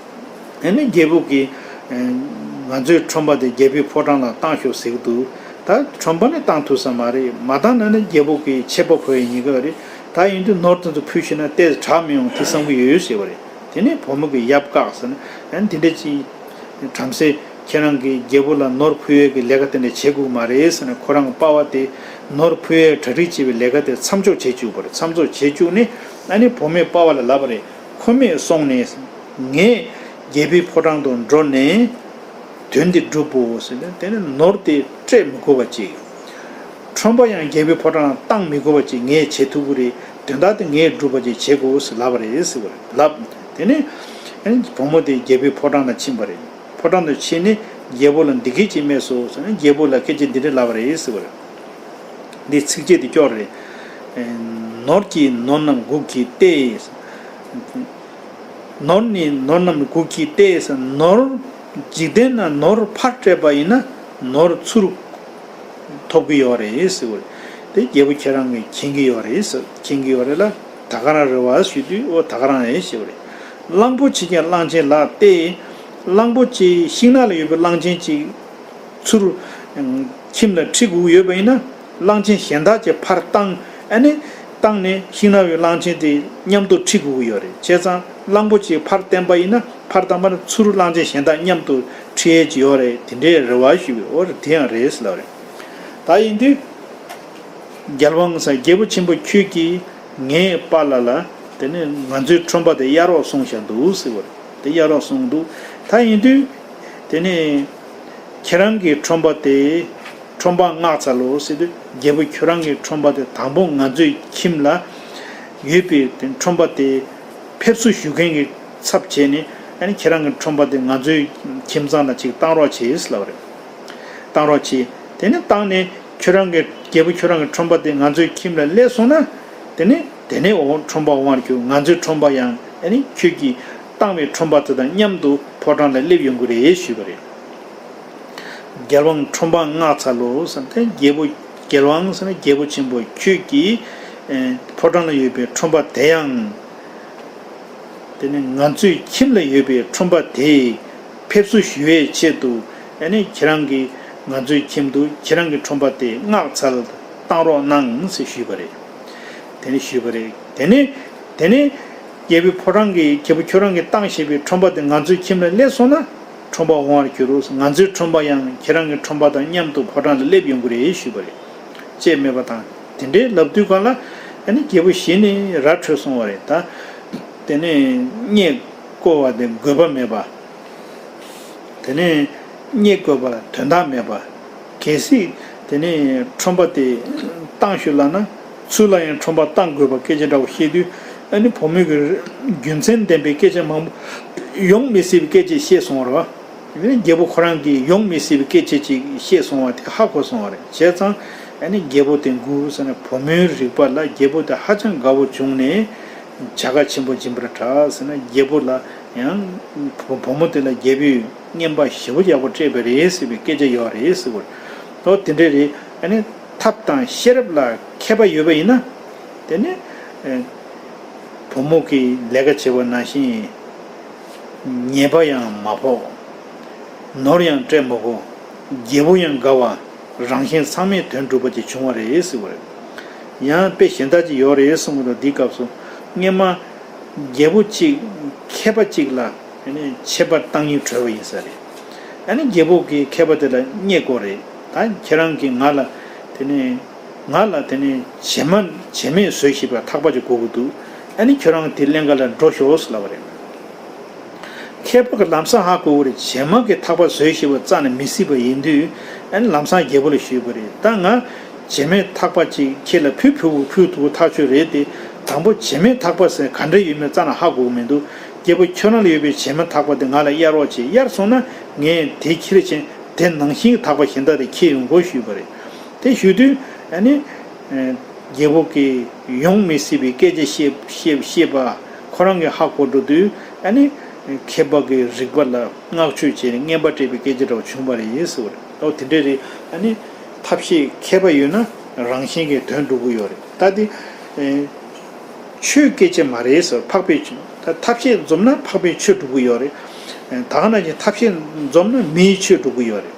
ཨ་ནི་རྒྱལ་པོ་གིས་ཨ་ང་ཚོའི་ཁྲོན་པ་དེ་རྒྱལ་པོའི་ཕོ་བྲང་ལ་བཏང་ཤོག་ཟེར་གྱི་འདུག་ད་ཁྲོན་པ་ནི་བཏང་ཐུབ་ས་མ་རེད། མ་བཏང་ན་ནི་རྒྱལ་པོ་གིས་ཆད་པ་གོ་ཡའི་ཉེན་ཁ་རེད། ད་ཡིན་དུས་ནོར་དེ་ཚོ་ཕུལ་ཤེས་ན་ཏོག་ཙམ་དྲག་མི་ཡོང་དེ་བསམ་གྱི་ཡོད་ཟེར་བ་རེད། དེ་ནས་བུ་མོ་གིས་ཡབ་བཀག་ཟེར་ན། ཨ་ནི་དེ་འདྲ་ཅིག་བྲམ་ཟེ་ཁྱེད་རང་གིས་རྒྱལ་པོ་ལ་ནོར་ཕུལ་ཡས་ཀྱི་ལས་ཀ་དེ་འདྲ་བྱེད་དགོས་མ་རེད་ཟེར་ན། ཁོ་རང་གི་པ་ཕ་དེ་ནོར་ཕུལ་ཡས་གྲ་སྒྲིག་བྱེད་པའི་ལས་ཀ་དེ་མཚམས་འཇོག་བྱེད་བཅུག་པ་རེད། མཚམས་འཇོག་བྱེད་བཅུག་ནས་ཨ་ནི་བུ་མོས་པ་ཕ་ལ་ལབ་པ་རེད། ཁོ་མོས་སོང་ནས་ངས་རྒྱལ་པོའི་ཕོ་བྲང་དུ་འགྲོ་ནས་དོན་འདི་སྒྲུབ་བོ་ཟེར་ནས། དེ་ནས་ནོར་དེ་སྤྲད་མི་དགོས་པ་ཅིག་ཁྲོན་པ་ཡང་རྒྱལ་པོའི་ཕོ་བྲང་ལ་བཏང་མི་དགོས་པ་ཅིག་ངས་བྱེད་ཐུབ་ཀྱི་རེད། དོན་དག་དེ་ངས་སྒྲུབ་པ་ཅིག་བྱེད་དགོས་ཟེར་ལབ་པ་རེད་ཟེར་བ་རེད། ལབ། དེ་ནས་ཨ་ནི་བུ་མོ་དེ་རྒྱལ་པོའི་ཕོ་བྲང་ལ་ཕྱིན་པ་རེད། ཕོ་བྲང་དུ་ཕྱིན་ནས་རྒྱལ་པོ་ལ་འདི་སྐད་ཅེས་སྨྲས་སོ་ཟེར་ན། རྒྱལ་པོ་ལ་སྐད་ཆ་འདི་འདྲ་ལབ་པ་རེད་ཟེར་བ་རེད། འདི་ཚིགས་བཅད་འདི་སྐྱོར་རེད། ནོར་གྱིས་ནོར་རྣམས་འགུགས་བགྱིད་དེ། ནོར་ནི་ནོར་རྣམས་འགུགས་བགྱིད་དེ་ཟེར། ནོར་འཇིག་རྟེན་ན་ནོར་ཕར་སྤྲད་པ་ཡིན་ན་ནོར་ཚུར་ཐོབ་ཀྱི་ཡོད་རེད་ཟེར་བ་རེད། དེ་རྒྱལ་པོ་ཁྱེད་རང་གིས་མཁྱེན་གྱི་ཡོད་རེད་ཟེར། མཁྱེན་གྱི་ཡོད་རེད་ལ། ད་ག་རང་རེད་བ་ཞུས་དུས། འོ་ད་ག་རང་རེད་ཟེར་བ་རེད། གླང་པོ་ཆེ་ཀྱང་གླང་ཆེན་ལགས་ཏེ། གླང་པོ་ཆེ་ཤིང་ནགས་ལ་ཡོད་པའི་གླང་ཆེན་གཅིག་ཚུར་ཁྱིམ་ལ་ཁྲིད་དགོས་ཀྱི་ཡོད་པ་ཡིན་ན། གླང་ཆེན་གཞན་དག་ཅིག་ཕར་བཏང་། ཨ་ནི་བཏང་ནས་ཤིང་ནགས་པའི་གླང་ཆེན་དེ་མཉམ་དུ་ཁྲིད་དགོས་ཀྱི་ཡོད་རེད། བྱས་ཙང་གླང་པོ་ཆེ་ཕར་བཏོན་པ་ཡིན་ན། ཕར་བཏང་པ་ན་ཚུར་གླང་ཆེན་གཞན་དག་མཉམ་དུ་ཁྲིད་ཡས་ཀྱི་ཡོད་རེད། དེ་འདྲའི་རེད་བ་ཞུས་པས། འོ་རེད། དེ་ཡང་རེད་ཟེར་ལབ་རེད། ད་ཡིན་དུས། རྒྱལ་དབང་ཟེར། རྒྱལ་པོ་ཆེན་པོ་ཁྱོད་ཀྱིས་ངའི་པཱ་ལགས་ལ་དེ་ནས་ང་ཚོའི་ཁྲོན་པ་དེ་གཡར་རོགས་གསུངས་བཞག་འདུག་ཟེར་བ་རེད། དེ་གཡར་རོགས་གསུངས་འདུག་ད་ཡིན་དུས་དེ་ནས་ཁྱེད་རང་གི་ཁྲོན་པ་དེ་ཁྲོན་པ་མངགས་ཚར་ལོ་ཟེར་དུས། རྒྱལ་པོ་ཁྱོད་རང་གི་ཁྲོན་པ་དེ་དང་པོ་ང་ཚོའི་ཁྱིམ་ལ་ཡོད་པའི་དེ་ཁྲོན་པ་དེ་ཕེབས་བསུ་ཞུ་མཁན་གྱི་ཚབ་བྱས་ནས། ཨ་ནི་ཁྱེད་རང་གི་ཁྲོན་པ་དེ་ང་ཚོའི་ཁྱིམ་ཚང་ལ་ཅིག་བཏང་རོགས་བྱེད་ཟེར་ལབ་པ་རེད། བཏང་རོགས་བྱེད། དེ་ནས་བཏང་ནས་ཁྱོད་རང་གི་རྒྱལ་པོ་ཁྱོད་རང་གི་ཁྲོན་པ་དེ་ང་ཚོའི་ཁྱིམ་ལ་སླེབས་སོང་ན། དེ་ནས་དེ་ནས་འོ་ཁྲོན་པ་དབང་བསྒྱུར། ང་ཚོའི་ཁྲོན་པ་ཡང་ཨ་ནི་ཁྱོད་ཀྱིས་བཏང་བའི་ཁྲོན་པ་དེ་དང་མཉམ་དུ་ཕོ་བྲང་ལ་སླེབས་ཡོང་གི་རེད་ཞུས་པ་རེད། རྒྱལ་དབང་ཁྲོན་པ་མངགས་ཚར་ལོ་ཟེར་ཏེ། རྒྱལ་པོ་རྒྱལ་དབང་ཟེར་ན་རྒྱལ་པོ་ཆེན་པོ་ཁྱོད་ཀྱིས་ཨེ་ཕོ་བྲང་ལ་ཡོད་པའི་ཁྲོན་པ་དེ་ཡང་དེ་ནི་ང་ཚོའི་ཁྱིམ་ལ་ཡོད་པའི་ཁྲོན་པ་དེ་ཕེབས་བསུ་ཞུ་བའི་ཆེད་དུ། ཨ་ནི་ཁྱེད་རང་གིས་ང་ཚོའི་ཁྱིམ་དུ་ཁྱེད་རང་གི་ཁྲོན་པ་དེ་མངགས་ཚར། བཏང་རོགས་གནང་ཟེར་ཞུས་པ་རེད། དེ་ནི་ཞུས་པ་རེད། དེ་ནི་དེ་ནི་རྒྱལ་པོའི་ཕོ་བྲང་གི་རྒྱལ་པོ་ཁྱོད་རང་གིས་བཏང་ཞེས་པའི་ཁྲོན་པ་དེ་ང་ཚོའི་ཁྱིམ་ལ་སླེབས་སོང་ན། ཁྲོན་པ་དབང་བར་འགྱུར་རོ། ང་ཚོའི་ཁྲོན་པ་ཡང་ཁྱེད་རང་གི་ཁྲོན་པ་དང་མཉམ་དུ་ཕོ་བྲང་ལ་སླེབས་ཡོང་གི་རེད་ཞུས་པ་རེད། ཅེས་སྨྲས་པ་དང་། དེ་འདྲའི་ལབ་དུས་སྒང་ལ་ཨ་ནི་རྒྱལ་པོ་གཞི་ནས་ར་འཕྲོད་སོང་བ་རེད། ད་དེ་ནས་བརྙས་བཀོལ་བ་དེ་དགོས་པ་མེད་པ། དེ་ནས་བརྙས་བཀོལ་བ་ལ་དོན་དག་མེད་པ། གལ་སྲིད་དེ་ནས་ཁྲོན་པ་དེ་བཏང་ཤོག་ལབ་ན། ཚུར་ལ་ཡང་ཁྲོན་པ་བཏང་དགོས་པ་སྐད་ཆ་འདྲ་བོ་བཤད་དུས། ཨ་ནི་བུ་མོས་ཀྱི་རྒྱུ་མཚན་ལྡན་པའི་སྐད་ཆ་མང་པོ་ཡོང་མི་སྲིད་པའི་སྐད་ཆ་བཤད་སོང་བ་རེད་བ། དེ་ནས་རྒྱལ་པོ་ཁོ་རང་གིས་ཡོང་མི་སྲིད་པའི་སྐད་ཆ་ཅིག་བཤད་སོང་བ་དེ་ཧ་གོ་སོང་བ་རེད། བྱས་ཙང་ཨ་ནི་རྒྱལ་པོ་དེ་མགུ་ཟེར་ན། བུ་མོའི་རིག་པ་ལ་རྒྱལ་པོ་དེ་ཧ་ཅང་དགའ་བོ་བྱུང་ནས། བྱ་དགའ་ཆེན་པོ་སྦྱིན་པར་གྲགས་ཟེར་ན། རྒྱལ་པོ་ལ་ཡང་བུ་བུ་མོ་དེ་ལ་རྒྱལ་པོས་རྔན་པ་ཞེ་པོ་ཡག་པོ་སྤྲད་པ་རེད་ཟེར་བའི་སྐད་ཆ་ཡོད་རེད་ཟེར་བ་རེད། ཨོ་དེ་འདྲ་རེད། ཨ་ནི་ཐབས་དང་ཤེས་རབ་ལ་མཁས་པ་ཡོད་པ་ཡིན་ན། དེ་ནི་ཨེ་བུ་མོ་གིས་ལས་ཀ་བྱེད་པ་ནང་བཞིན་ཉེས་པ་ཡང་མ་ཕོག་ནོར་ཡང་སྤྲད་མི་དགོས། རྒྱལ་པོ་ཡང་དགའ་བ། རང་གཞན་ཚང་མས་དོན་འགྲུབ་པ་ཅིག་བྱུང་བ་རེད་ཟེར་བ་རེད། ཡང་དཔེ་གཞན་དག་ཅིག་ཡོད་རེད་གསུངས་པ་དང་། འདིའི་སྐབས་སུ་སྔོན་མ་རྒྱལ་པོ་གཅིག་མཁས་པ་གཅིག་ལ་ཆད་པ་བཏང་སྙིང་བྲོས་པ་ཡིན་ས་རེད། ཨ་ནི་རྒྱལ་པོ་གིས་མཁས་པ་དེ་ལ་བསྙད་དགོས་རེད། ད་ཁྱེད་རང་གིས་ང་ལ་དེ་ནས་ང་ལ་དེ་ནས་བྱེ་མ་བྱེ་མས་བཟོས་ཤེས་པའི་ཐག་པ་ཅིག་དགོས་ཀྱི་འདུག་ཨ་ནི་ཁྱོད་རང་དེ་ཀླན་ཀ་ལ་འགྲོ་ཤོག་ཟེར་ལབ་པ་རེད། མཁས་པ་གི་ལམ་སང་ཧ་གོ་གི་རེད། བྱེ་མ་གི་ཐག་པ་བཟོས་ཤེས་པ་རྩ་ནས་མི་སྲིད་པ་ཡིན་དུས། ཨ་ནི་ལམ་སང་རྒྱལ་པོ་ལ་ཞུས་པ་རེད། ད་ང་བྱེ་མའི་ཐག་པ་ཅིག་ཁྱེད་ལ་ཕུལ་ཕུལ་ཕུལ་ཐུབ་ཐག་ཆོད་རེད་དེ། དང་པོ་བྱེ་མའི་ཐག་པ་ཟེར་ག་འདྲ་ཡོད་མེད་རྩ་ནས་ཧ་གོ་གི་མི་འདུག་རྒྱལ་པོ་ཁྱོད་རང་ལ་ཡོད་པའི་བྱེ་མའི་ཐག་པ་དེ་ང་ལ་གཡར་རོགས་བྱེད། གཡར་སོང་ན་ངས་དེ་ཁྱེར་ཕྱིན་དེ་ནང་བཞིན་གྱི་ཐག་པ་གཞན་དག་དེ་འཁྱེར་ཡོང་དགོས་ཞུས་པ་རེད། དེ་ཞུ་དུས་ཨ་ནི། རྒྱལ་པོ་གིས་ཡོང་མི་སྲིད་པའི་སྐད་ཆ་བཤད་བཤད་བཤད་པ་ཁོ་རང་གིས་ཧ་གོ་འགྲོ་དུས། ཨ་ནི་མཁས་པ་གི་རིག་པ་ལ་བསྔགས་བརྗོད་བྱས་ནས་རྔན་པ་སྤྲད་པའི་སྐད་ཆ་འདྲ་བོ་བྱུང་བ་རེད་ཟེར་བ་རེད། ཨོ་དེ་འདྲ་རེད། ཨ་ནི་ཐབས་ཤེས་མཁས་པ་ཡོད་ན་རང་གཞན་གྱི་དོན་འགྲུབ་ཀྱི་ཡོད་རེད། ད་དེ་ཆོས་སྐད་ཆ་མ་རེད་ཟེར། འཕགས་པའི་ཆོས་ད་ཐབས་ཤེས་འཛོམས་ན་འཕགས་པའི་ཆོས་འགྲུབ་ཀྱི་ཡོད་རེད། ད་ག་ནང་བཞིན་ཐབས་ཤེས་འཛོམས་ན་མིའི་ཆོས་འགྲུབ་ཀྱི་ཡོད་རེད།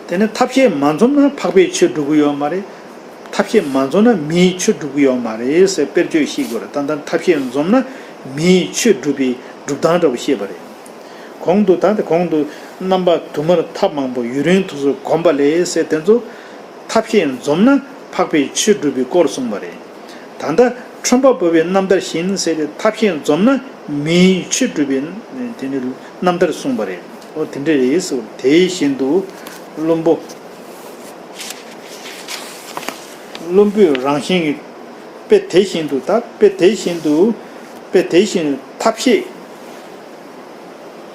དེ་ནས་ཐབས་ཤེས་མ་འཛོམས་ན་འཕགས་པའི་ཆོས་འགྲུབ་ཀྱི་ཡོད་མ་རེད། ཐབས་ཤེས་མ་འཛོམས་ན་མིའི་ཆོས་འགྲུབ་ཀྱི་ཡོད་མ་རེད་ཟེར་དཔེར་བརྗོད་ཤེས་དགོས་རེད། ད་ལྟ་ཐབས་ཤེས་འཛོམས་ན་མིའི་ཆོས་འགྲུབ་པའི་སྒྲུབ་སྟངས་འདྲ་བོ་བཤད་པ་རེད། གོང་དུ་ད་ལྟ་གོང་དུ་རྣམ་པ་དུ་མར་ཐབས་མང་པོ་ཡུན་རིང་དུས་སུ་གོམས་པ་ལས་ཟེར་དེ་ཚོ་ཐབས་ཤེས་འཛོམས་ན་འཕགས་པའི་ཆོས་འགྲུབ་པའི་སྐོར་གསུངས་པ་རེད། ད་ལྟ་ཁྲོན་པ་བབས་པའི་རྣམ་ཐར་བཞིན་ཟེར་ཏེ་ཐབས་ཤེས་འཛོམས་ན་མིའི་ཆོས་འགྲུབ་པའི་དེ་ནི་རྣམ་ཐར་གསུངས་པ་རེད། འོ་དེ་འདྲ་རེད་ཟེར། དེ་བཞིན་དུ་བླུན་པོ་བླུན་པོས་རང་གཞན་གྱི་དཔེ་དེ་བཞིན་དུ་ད་དཔེ་དེ་བཞིན་དུ་དཔེ་དེ་བཞིན་དུ་ཐབས་ཤེས།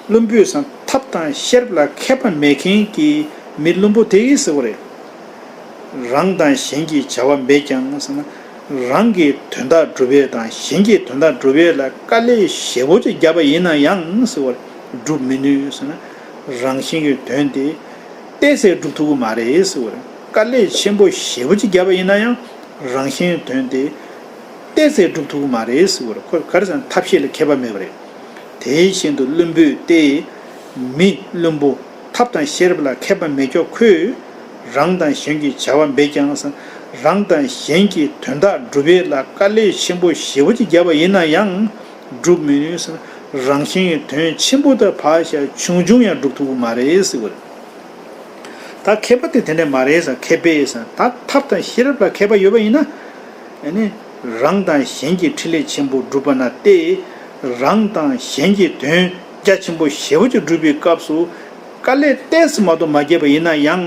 བླུན་པོས་སང་ཐབས་དང་ཤེས་རབ་ལ་མཁས་པ་མེད་མཁན་གྱི་མི་བླུན་པོ་དེ་ཡིས་ཟེར་བ་རེད། རང་དང་གཞན་གྱི་བྱ་བ་མེད་ཀྱང་ཟེར་ན། རང་གི་དོན་དག་སྒྲུབ་ཡས་དང་གཞན་གྱི་དོན་དག་སྒྲུབ་ཡས་ལ་དཀའ་ལས་ཞེ་པོ་ཅིག་བརྒྱབ་པ་ཡིན་ན་ཡང་ཟེར་བ་རེད། སྒྲུབ་མི་ནུས་ཟེར་ན། རང་གཞན་གྱི་དོན་དེ་ཏོག་ཙམ་སྒྲུབ་ཐུབ་ཀྱི་མ་རེད་ཟེར་བ་རེད། དཀའ་ལས་ཆེན་པོ་ཞེ་པོ་ཅིག་བརྒྱབ་པ་ཡིན་ན་ཡང་རང་གཞན་དོན་དེ་ཏོག་ཙམ་སྒྲུབ་ཐུབ་ཀྱི་མ་རེད་ཟེར་བ་རེད། ཁོ་ག་རེ་ཟེར་ན་ཐབས་ཤེས་ལ་མཁས་པ་མེད་པ་རེད། དེ་བཞིན་དུ་བླུན་པོས་ཏེ། མི་བླུན་པོ་ཐབས་དང་ཤེས་རབ་ལ་མཁས་པ་མེད་ཀྱོག་ཁོས་རང་དང་གཞན་གྱི་བྱ་བ་འབད་ཀྱང་། རང་དང་གཞན་གྱི་དོན་དག་སྒྲུབ་པའི་ལ་དཀའ་ལས་ཆེན་པོ་ཞེ་པོ་ཅིག་བརྒྱབ་པ་ཡིན་ན་ཡང་སྒྲུབ་མི་ནུས། རང་གཞན་གྱི་དོན་ཆེན་པོ་དང་བག་ཤ་ཆུང་ཆུང་ཡང་སྒྲུབ་ཐུབ་ཀྱི་མ་རེད་ཟེར་བ་རེད། ད་མཁས་པ་དེ་དེ་འདྲ་མ་རེད་ཟེར། མཁས་པས་ཟེར་ད་ཐབས་དང་ཤེས་རབ་ལ་མཁས་པ་ཡོད་པ་ཡིན་ན། ཨ་ནི་རང་དང་གཞན་གྱི་འཕྲིན་ལས་ཆེན་པོ་སྒྲུབ་པ་ན་སྟེ། རང་དང་གཞན་གྱི་དོན་རྒྱ་ཆེན་པོ་ཞེ་པོ་ཅིག་སྒྲུབ་པའི་སྐབས་སུ་དཀའ་ལས་ཏོག་ཙམ་མ་གཏོགས་མ་བརྒྱབ་པ་ཡིན་ན་ཡང་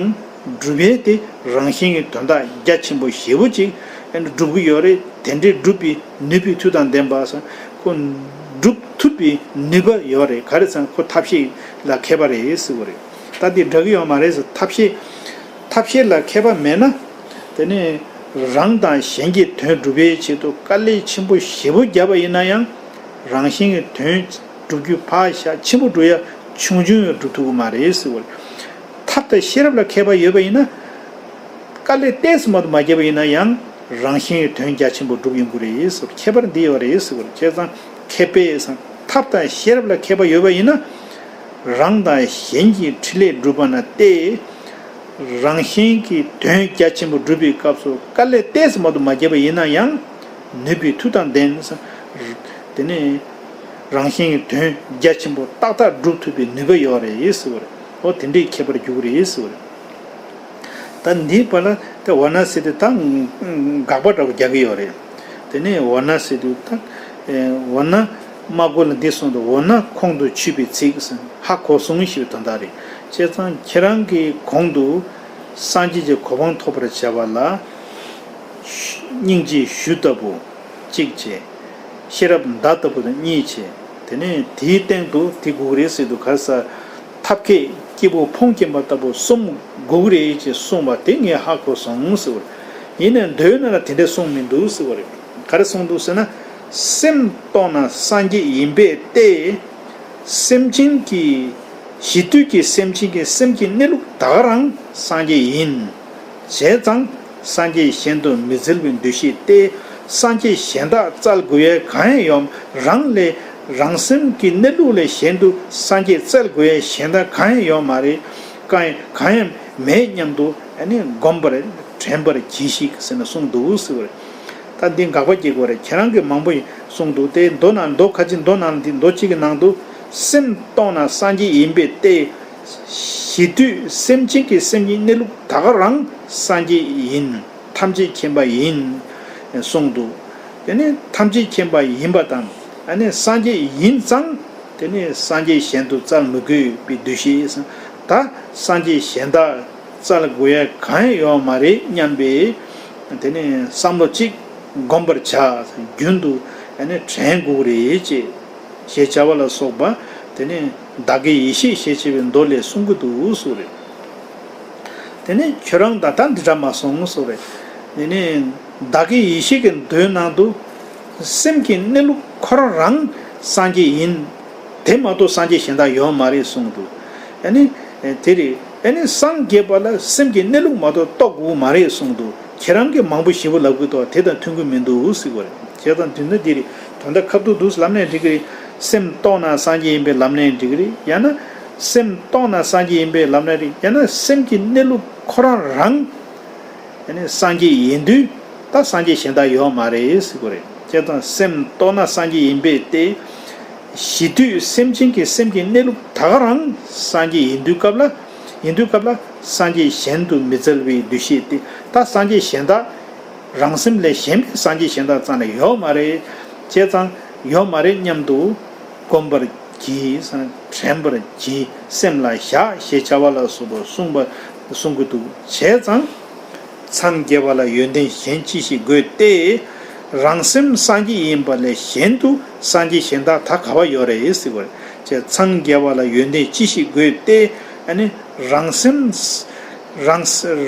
སྒྲུབ་ཡས་དེ་རང་གཞན་གྱི་དོན་དག་རྒྱ་ཆེན་པོ་ཞེ་པོ་ཅིག་ཨ་ནི་སྒྲུབ་ཀྱི་ཡོད་རེད། དེ་འདྲའི་སྒྲུབ་པའི་ནུས་པའི་མཐུ་དང་ལྡན་པ་ཟེར། ཁོ་སྒྲུབ་ཐུབ་པའི་ནུས་པ་ཡོད་རེད། ག་རེ་ཟེར་ན་ཁོ་ཐབས་ཤེས་ལ་མཁས་པ་རེད་ཟེར་བ་རེད། ད་འདི་འདྲ་གི་ཡོད་མ་རེད་ཟེར། ཐབས་ཤེས་ཐབས་ཤེས་ལ་མཁས་པ་མེད་ན། དེ་ནི་རང་དང་གཞན་གྱི་དོན་སྒྲུབ་པའི་ཆེད་དུ་དཀའ་ལས་ཆེན་པོ་ཞེ་པོ་བརྒྱབ་པ་ཡིན་ན་ཡང་། རང་གཞན་གྱི་དོན་སྒྲུབ་རྒྱུ་བག་ཤ་ཆེན་པོ་སྒྲུབ་ཡ་ཆུང་ཆུང་ཡང་སྒྲུབ་ཐུབ་ཀྱི་མ་རེད་ཟེར་བ་རེད། ཐབས་དང་ཤེས་རབ་ལ་མཁས་པ་ཡོད་པ་ཡིན་ན། དཀའ་ལས་ཏོག་ཙམ་མ་གཏོགས་མ་བརྒྱབ་པ་ཡིན་ན་ཡང་རང་གཞན་གྱི་དོན་རྒྱ་ཆེན་པོ་སྒྲུབ་ཡོང་གི་རེད་ཟེར་བ་རེད། ཁྱད་པར་འདི་ཡོད་རེད་ཟེར་བ་རེད། བྱས་ཙང་མཁས་པས་ཐབས་དང་ཤེས་རབ་ལ་མཁས་པ་ཡོད་པ་ཡིན་ན། རང་དང་གཞན་གྱི་འཕྲིན་ལས་སྒྲུབ་པ་ན་སྟེ། རང་གཞན་གྱི་དོན་རྒྱ་ཆེན་པོ་སྒྲུབ་པའི་སྐབས་སུ་དཀའ་ལས་ཏོག་ཙམ་མ་གཏོགས་མ་བརྒྱབ་པ་ཡིན་ན་ཡང་ནུས་པའི་མཐུ་དང་ལྡན། དེ་ནས་རང་གཞན་གྱི་དོན་རྒྱ་ཆེན་པོ་ཏག་ཏག་སྒྲུབ་ཐུབ་པའི་ནུས་པ་ཡོད་རེད་ཟེར་བ་རེད། འོ་དེ་འདྲའི་ཁྱད་པར་འགྱུར་གྱི་རེད་ཟེར་བ་རེད། ད་འདིའི་བར་ལ་དེ་འོ་ན་ཟེར་དུས་ད་དགག་པ་འདྲ་པོ་རྒྱག་གི་ཡོད་རེད། དེ་ནས་འོ་ན་ཟེར་དུས་ད་འོ་ན་སྨྲ་སྒོ་ལ་འདི་གསུངས་འདུག་འོ་ན་ཁོང་དུ་ཆུད་པའི་ཚིག་ཧ་གོ་སོང་ཞེས་པའི་དོན་དག་རེད། བྱས་ཙང་ཁྱེད་རང་གིས་གོང་དུ་སངས་རྒྱས་ཀྱི་གོ་འཕང་ཐོབ་པར་བྱ་བ་ལ་སྙིང་རྗེའི་གཞུ་ལྟ་བུ་གཅིག་བྱས། ཤེས་རབ་མདའ་ལྟ་བུ་དང་གཉིས་བྱས། དེ་ནས་དེའི་སྟེང་དུ་དེ་དགོས་ཀྱི་རེད་ཟེར་དུས་ག་རེ་ཟེར། ཐབས་མཁས་སྐྱེས་བུ་ཕུང་སྐྱེན་པ་ལྟ་བུ་གསུམ་དགོས་ཀྱི་རེད་ཅེས་གསུངས་པ་དེ་ངས་ཧ་གོ་སོང་ཟེར་བ་རེད། ཡིན་ནའི་མདོའི་ནང་ལ་དེ་འདྲ་གསུངས་མི་འདུག་ཟེར་བ་རེད། ག་རེ་གསུངས་འདུག་ཟེར་ན། སེམས་རྟོགས་ན་སངས་རྒྱས་ཡིན་པས་ཏེ། སེམས་ཅན་གྱི་གཞི་དུས་ཀྱི་སེམས་ཅན་གྱི་སེམས་ཀྱི་གནས་ལུགས་ད་ག་རང་སངས་རྒྱས་ཡིན། བྱས་ཙང་སངས་རྒྱས་གཞན་དུ་མི་འཛིན་པའི་འདུ་ཤེས་ཏེ། སངས་རྒྱས་གཞན་དག་བཙལ་དགོས་ཡས་གང་ཡང་ཡོད་མ་རེད། རང་ལས་ རང་སེམས་ཀྱི་གནས་ལུགས་ལས་གཞན་དུ་སངས་རྒྱས་བཙལ་དགོས་ཡ་གཞན་དག་གང་ཡང་ཡོད་མ་རེད། གང་ཡང་གང་ཡང་མེད་སྙམ་དུ་ཨ་ནི་བསྒོམ་པར་དྲན་པར་གྱིས་ཤིག་ཟེར་ནས་གསུངས་འདུག་ཟེར་བ་རེད། ད་འདི་དགག་པ་བྱེད་དགོས་རེད། ཁྱེད་རང་གིས་མང་པོ་གསུངས་འདུག་སྟེ། མདོ་ནང་མདོ་ཁ་ཅིག་མདོ་ནང་འདི་མདོ་གཅིག་གི་ནང་དུ། སེམས་རྟོགས་ན་སངས་རྒྱས་ཡིན་པས་ཏེ། གཞི་དུས་སེམས་ཅན་གྱི་སེམས་ཀྱི་གནས་ལུགས་ད་ག་རང་སངས་རྒྱས་ཡིན། ཐམས་ཅད་མཁྱེན་པ་ཡིན་གསུངས་འདུག་དེ་ནི་ཐམས་ཅད་མཁྱེན་པ་ཡིན་པ་དང་། ཨ་ནི་སངས་རྒྱས་ཡིན་ཙང་དེ་ནི་སངས་རྒྱས་གཞན་དུ་བཙལ་མི་དགོས་པའི་འདུ་ཤེས། ད་སངས་རྒྱས་གཞན་དག་བཙལ་དགོས་ཡ་གང་ཡང་ཡོད་མ་རེད་སྙམ་པའི་དེ་ནི་བསམ་བློ་གཅིག་བསྒོམ་པར་བྱ། རྒྱུན་དུ་ཨ་ནི་དྲན་དགོས་རེད་ཅེས། ཞེས་བྱ་བ་ལ་སོགས་པ། དེ་ནི་བདག་གི་ཡེ་ཤེས་ཞེས་བྱ་བའི་མདོ་ལས་གསུང་གི་འདུག་གསུངས་རེད། དེ་ནི་ཁྱོད་རང་ད་ལྟ་འདི་འདྲ་མ་གསུངས་གསུངས་རེད། དེ་ནི་བདག་གི་ཡེ་ཤེས་ཀྱི་མདོའི་ནང་དུ། སེམས་ཀྱི་གནས་ལུགས་ཁོ་རང་རང་སངས་རྒྱས་ཡིན། དེ་མ་གཏོགས་སངས་རྒྱས་གཞན་དག་ཡོད་མ་རེད་གསུངས་འདུག་ཨ་ནི། དེ་རེད། ཨ་ནི་སངས་རྒྱས་པ་ལ་སེམས་ཀྱི་གནས་ལུགས་མ་གཏོགས་རྟོགས་དགོས་མ་རེད་གསུངས་འདུག་ཁྱེད་རང་གིས་མང་པོ་ཞེ་པོ་ལབ་གི་འདུག་དེ་དང་མཐུན་གི་མི་འདུག་ཟེར་གི་རེད། བྱས་ཙང་དུས་ན་འདི་རེད། དོན་དག་ཁ་ཐུག་འདུག་ལབ་ནའི་འགྲིག་གི་རེད། སེམས་རྟོགས་ན་སངས་རྒྱས་ཡིན་པས་ལབ་ནའི་འགྲིག་གི་རེད། ཡང་ན། སེམས་རྟོགས་ན་སངས་རྒྱས་ཡིན་པས་ལབ་ནའི་རེད། ཡང་ན་སེམས་ཀྱི་གནས་ལུགས་ཁོ་རང་རང་། ཡང་ན་སངས་རྒྱས་ཡིན་དུས། ད་སངས་རྒྱས་གཞན་དག་ཡོད་མ་རེད་ཟེར་གི་རེད། བྱས་ཙང་སེམས་རྟོགས་ན་སངས་རྒྱས་ཡིན་པས་ཏེ། གཞི་དུས་སེམས་ཅན་གྱི་སེམས་ཀྱི་གནས་ལུགས་ད་ག་རང་སངས་རྒྱས་ཡིན་དུས་སྐབས་ལ། ཡིན་དུས་སྐབས་ལ་སངས་རྒྱས་གཞན་དུ་མི་བཙལ་བའི་འདུ་ཤེས་ཏེ། ད་སངས་རྒྱས་གཞན་དག་རང་སེམས་ལས་གཞན་པའི་སངས་རྒྱས་གཞན་དག་རྩ་ནས་ཡོད་མ་རེད། བྱས་ཙང་ཡོད་མ་རེད་སྙམ་དུ་བསྒོམ་པར་གྱིས། དྲན་པར་གྱིས། སེམས་ལ་བཞག་ཞེས་བྱ་བ་ལ་སོགས་པ་གསུངས་པ་གསུང་གི་འདུག་བྱས་ཙང་། འཚང་རྒྱ་བ་ལ་ཡོན་ཏན་གཞན་ཅི་ཞིག་དགོས་ཏེ། རང་སེམས་སངས་རྒྱས་ཡིན་པ་ལས་གཞན་དུ་སངས་རྒྱས་གཞན་དག་ད་ག་བ་ཡོད་རེད་ཟེར་བ་རེད། ཅེས་འཚང་རྒྱ་བ་ལ་ཡོན་ཏན་ཅི་ཞིག་དགོས་ཏེ། ཨ་ནི་རང་སེམས། རང་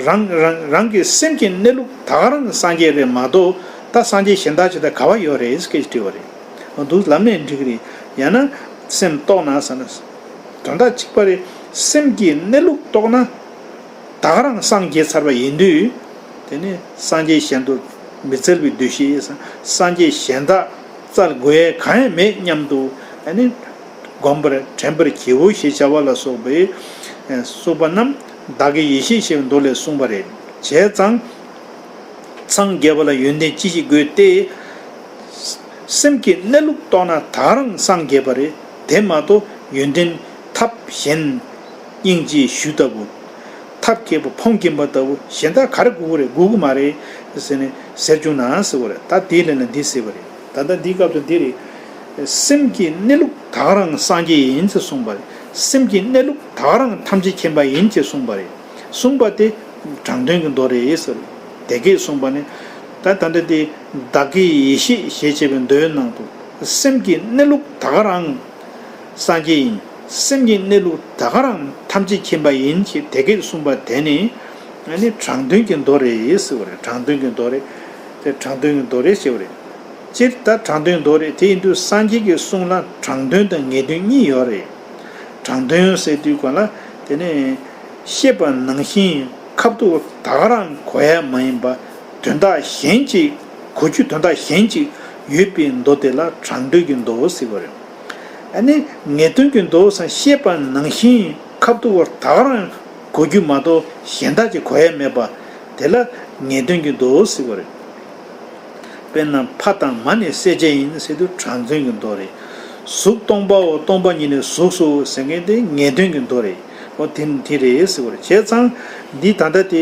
རང་རང་རང་གི་སེམས་ཀྱི་གནས་ལུགས་ད་ག་རང་སངས་རྒྱས་རེད་མ་གཏོགས། ད་སངས་རྒྱས་གཞན་དག་ཅིག་ད་ག་བ་ཡོད་རེད་ཟེར་དྲིས་པ་རེད། འདུག་ལབ་ནའི་འགྲིག་གི་རེད། ཡང་ན་སེམས་རྟོགས་ན་ཟེར་ན། དོན་དག་གཅིག་པ་རེད། སེམས་ཀྱི་གནས་ལུགས་རྟོགས་ན། ད་ག་རང་སངས་རྒྱས་ཚར་བ་ཡིན་དུས། དེ་ནི་སངས་རྒྱས་གཞན་དུ་མི་བཙལ་བའི་འདུ་ཤེས། སངས་རྒྱས་གཞན་དག་བཙལ་དགོས་ཡས་གང་ཡང་མེད་སྙམ་དུ། ཨ་ནི་བསྒོམ་པར་དྲན་པར་བགྱིའོ་ཞེས་བྱ་བ་ལ་སོགས་པའི་གསུངས་པ་རྣམས་བདག་གི་ཡེ་ཤེས་ཞེས་པའི་མདོ་ལས་གསུངས་པ་རེད། བྱས་ཙང་། འཚང་རྒྱ་བ་ལ་ཡོན་ཏན་ཅི་ཞིག་དགོས་ཏེ། སེམས་ཀྱི་གནས་ལུགས་རྟོགས་ན་ད་ག་རང་སངས་རྒྱས་པ་རེད། དེ་མ་གཏོགས་ཡོན་ཏན་ཐབས་གཞན། སྙིང་རྗེའི་གཞུ་ལྟ་བུ། ཐབས་མཁས་པ་ཕོངས་འགེམས་པ་ལྟ་བུ་གཞན་དག་ག་རེ་དགོས་ཀྱི་རེད། དགོས་ཀྱི་མ་རེད་ཟེར་ནས་ཟེར་བྱུང་ན་ཟེར་བ་རེད། ད་དེའི་ལན་ལ་འདི་ཟེར་བ་རེད། ད་ལྟ་འདིའི་སྐབས་སུ་འདི་རེད། སེམས་ཀྱི་གནས་ལུགས་ད་ག་རང་སངས་རྒྱས་ཡིན་ཟེར་གསུངས་པ་རེད། སེམས་ཀྱི་གནས་ལུགས་ད་ག་རང་ཐམས་ཅད་མཁྱེན་པ་ཡིན་ཅེས་གསུངས་པ་རེད། གསུངས་པ་དེ་དྲང་དོན་གྱི་མདོ་རེད་ཟེར། དེ་སྐད་གསུངས་པ་ནི། ད་ད་ལྟ་དེ་བདག་གི་ཡེ་ཤེས་ཞེས་བྱ་བའི་མདོའི་ནང་དུ་སེམས་ཀྱི་གནས་ལུགས་ད་ག་རང་སངས་རྒྱས་ཡིན། སེམས་ཀྱི་གནས་ལུགས་ད་ག་རང་ཐམས་ཅད་མཁྱེན་པ་ཡིན་ཞེས་དེ་སྐད་གསུངས་པ་དེ་ནི། ཨ་ནི་དྲང་དོན་གྱི་མདོ་རེད་ཟེར་བ་རེད། དྲང་དོན་གྱི་མདོ་རེད། དེ་དྲང་དོན་གྱི་མདོ་རེད་ཟེར་བ་རེད། སྤྱིར་ད་དྲང་དོན་མདོ་རེད། དེ་ཡིན་དུས་སངས་རྒྱས་ཀྱི་གསུང་ལ་དྲང་དོན་དང་ངེས་དོན་གཉིས་ཡོད་རེད། དྲང་དོན་ཟེར་དུས་གང་ལ་དེ་ནི་བཤད་པ་ནང་བཞིན་ཁ་ཐུག་ད་ག་རང་གོ་ཡ་མ་ཡིན་པ། དོན་དག་གཞན་གཅིག་གོ་རྒྱུ་དོན་དག་གཞན་གཅིག་ཡོད་པའི་མདོ་དེ་ལ་དྲང་དོན་གྱི་མདོ་ཟེར་བ་རེད། ཨ་ནི་ངེས་དོན་གྱི་མདོ་ཟེར་བཤད་པ་ནང་བཞིན་ཁ་ཐུག་ད་ག་རང་གོ་རྒྱུ་མ་གཏོགས་གཞན་དག་ཅིག་གོ་ཡ་མེད་པ། དེ་ལ་ངེས་དོན་གྱི་མདོ་ཟེར་བ་རེད། དཔེར་ན་ཕ་དང་མ་ནི་བསད་བྱ་ཡིན་ཟེར་དུས་དྲང་དོན་གྱི་མདོ་རེད། གཟུགས་སྟོང་པའོ་སྟོང་པ་ཉིད་ནི་གཟུགས་སོ་ཟེར་མཁན་དེ་ངེས་དོན་གྱི་མདོ་རེད། འོ་དེ་དེ་རེད་ཟེར་བ་རེད། བྱས་ཙང་འདི་ད་ལྟ་དེ་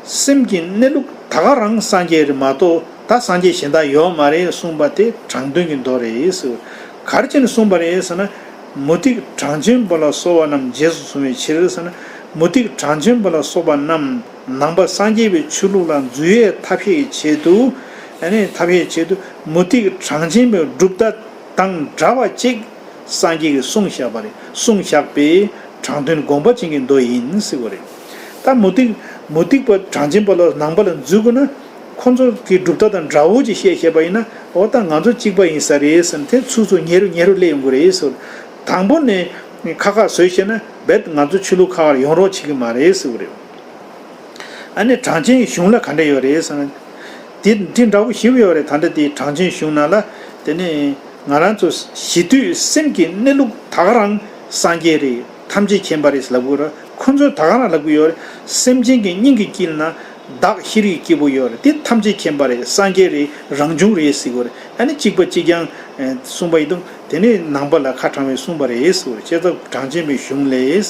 སེམས་ཀྱི་གནས་ལུགས་ད་ག་རང་སངས་རྒྱས་རེད་མ་གཏོགས་ད་སངས་རྒྱས་གཞན་དག་ཡོད་མ་རེད་གསུངས་པ་དེ་དྲང་དོན་གྱི་མདོ་རེད་ཟེར་བ། ག་རེ་བྱས་ནས་གསུངས་པ་རེད་ཟེར་ན། མུ་སྟེགས་གྲངས་ཅན་པ་ལ་སོགས་པ་རྣམས་རྗེས་སུ་བཟུང་བའི་ཕྱིར་ཟེར་ན། མུ་སྟེགས་གྲངས་ཅན་པ་ལ་སོགས་པ་རྣམས་ནང་པ་སངས་རྒྱས་པའི་ཆོས་ལུགས་ལ་འཛུལ་ཡས་ཐབས་ཤེས་ཀྱི་ཆེད་དུ། ཨ་ནི་ཐབས་ཤེས་ཀྱི་ཆེད་དུ་མུ་སྟེགས་གྲངས་ཅན་པའི་གྲུབ་མཐའ་དང་འདྲ་བ་ཅིག་སངས་རྒྱས་ཀྱིས་གསུངས་བཞག་པ་རེད། གསུངས་བཞག་པའི་དྲང་དོན་དགོངས་པ་ཅན་གྱི་མདོ་ཡིན་ཟེར་བ་རེད། ད་མུ་སྟེགས་མུ་སྟེགས་པ་གྲངས་ཅན་པ་ལ་ནང་པ་ལ་འཛུལ་དགོས་ན། ཁོ་ཚོ་གི་གྲུབ་མཐའ་དང་འདྲ་བོ་ཅིག་བཤད་བཤད་པ་ཡིན་ན། འོ་ད་ང་ཚོ་གཅིག་པ་ཡིན་ས་རེད་ཟེར་ནས་དེ་ཚུར་ཚུར་ཉེ་རུ་ཉེ་རུ་སླེབས་ཡོང་གི་རེད་ཟེར། དང་པོ་ནས་ཁ་ཁ་བཟོས་བཤད་ན་རྦད་ང་ཚོ་ཆོས་ལུགས་ཁག་ལ་ཡོང་རོགས་བྱེད་ཀྱི་མ་རེད་ཟེར་བ་རེད། ཨ་ནི་གྲངས་ཅན་གཞུང་ལ་ག་འདྲ་ཡོད་རེད་ཟེར་ན། དེ་དེ་འདྲ་བོ་ཞིག་ཡོད་རེད། ད་ལྟ་དེ་གྲངས་ཅན་གཞུང་ནང་ལ་དེ་ནས་ ང་རང་ཚོ་ཞི་དུས་སེམས་ཀྱི་གནས་ལུགས་ད་ག་རང་སངས་རྒྱས་རེད། ཐམས་ཅད་མཁྱེན་པ་རེད་ལབ་དགོས་ར། ཁོ་ཚོས་ད་ག་རང་ལབ་གི་ཡོད་རེད། སེམས་ཅན་གྱི་སྙིང་གི་དཀྱིལ་ན་བདག་ཤེས་རིག་སྐྱེས་བུ་ཡོད་རེད། དེ་ཐམས་ཅད་མཁྱེན་པ་རེད། སངས་རྒྱས་རེད། རང་བྱུང་རེད་ཟེར་གི་ཡོད་རེད། ཨ་ནི་གཅིག་པ་གཅིག་རྐྱང་གསུངས་པ་ཡིན་དུས་དེ་ནི་ནང་པ་ལ་ཁ་དྲང་བའི་གསུངས་པ་རེད་ཟེར་གི་ཡོད་རེད། བྱས་ཙང་གྲངས་ཅན་པའི་གཞུང་ལས།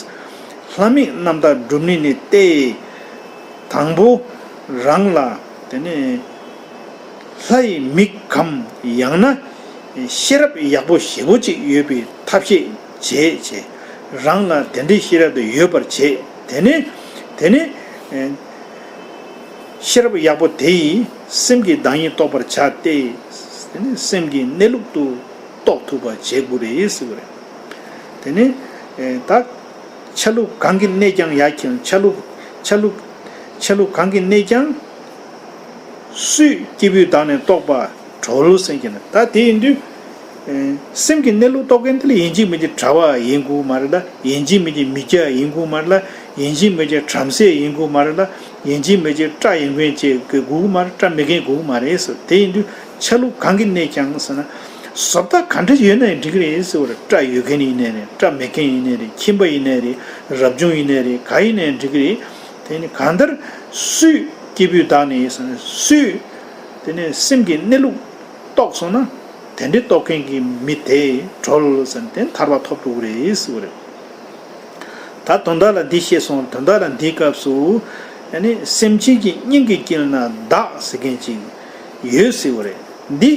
ལྷ་མིག་རྣམ་དག་སྒྲུབ་ནི་ནི་སྟེ། དང་པོ་རང་ལ་དེ་ནས་ལྷ་ཡི་མིག་གམ་ཡང་ན་ཤེས་རབ་ཡག་པོ་ཞེ་པོ་ཅིག་ཡོད་པའི་ཐབས་ཤེས་བྱེད་བྱེད། རང་ལ་དེ་འདྲའི་ཤེས་རབ་དེ་ཡོད་པར་བྱེད། དེ་ནས་དེ་ནས་ཤེས་རབ་ཡག་པོ་དེ་ཡིས་སེམས་ཀྱི་བདག་ཉིད་རྟོགས་པར་བྱ་སྟེ། དེ་ནས་སེམས་ཀྱི་གནས་ལུགས་དུ་རྟོགས་ཐུབ་པ་བྱེད་དགོས་རེད་ཟེར་བ་རེད། དེ་ནས་ད་ཆ་ལུགས་གང་གི་གནས་ཀྱང་ཡ་ཁྱེད་ཆ་ལུགས་ཆ་ལུགས་ཆ་ལུགས་གང་གི་གནས་ཀྱང་སུས་སྐྱེས་བུའི་བདག་ནི་རྟོགས་པ་གྲོལ་ཟེར་གྱི་ན། ད་དེ་ཡིན་དུས་སེམས་ཀྱི་གནས་ལུགས་རྟོགས་མཁན་དེ་ལ་ཡིན་གཅིག་མིན་གཅིག་གྲྭ་པ་ཡིན་དགོས་མ་རེད་ལ། ཡིན་གཅིག་མིན་གཅིག་མི་སྐྱ་ཡིན་དགོས་མ་རེད་ལ། ཡིན་གཅིག་མིན་གཅིག་བྲམ་ཟེ་ཡིན་དགོས་མ་རེད་ལ། ཡིན་གཅིག་མིན་གཅིག་སྐྲ་ཡིན་མཁན་ཅིག་དགོས་མ་རེད། སྐྲ་མེད་མཁན་དགོས་མ་རེད་ཟེར། དེ་ཡིན་དུས་ཆ་ལུགས་གང་གི་གནས་ཀྱང་ཟེར་ན། བཟོ་ལྟ་ག་འདྲ་ཡོད་ན་ཡང་འགྲིག་གི་རེད་ཟེར་བ་རེད། སྐྲ་ཡོད་མཁན་ཡིན་ནའི་རེད། སྐྲ་མེད་མཁན་ཡིན་ནའི་རེད། ཁྱིམ་པ་ཡིན་ནའི་རེད། རབ་བྱུང་ཡིན་ནའི་རེད། ག་ཡིན་ནའི་འགྲིག་གི་རེད། དེ་ནི་གང་ལྟར་སུས་སྐྱེས་བུའི་བདག་ནི་ཟེར་ན། སུས་དེ་ནས་སེམས་ཀྱི་གནས་ལུགས་རྟོགས་སོང་ན། དེ་འདྲའི་རྟོགས་མཁན་གྱི་མི་དེ་གྲོལ་ཟེར་ན་དེ་ཐར་པ་ཐོབ་འགྲོ་གི་རེད་ཟེར་བ་རེད། ད་དོན་དག་ལ་འདི་ཤེས་སོང་། དོན་དག་ལ་འདིའི་སྐབས་སུ་ཨ་ནི་སེམས་ཅན་གྱི་སྙིང་གི་དཀྱིལ་ན་བདག་ཟེར་མཁན་ཅིག་ཡོད་ཟེར་བ་རེད། འདི་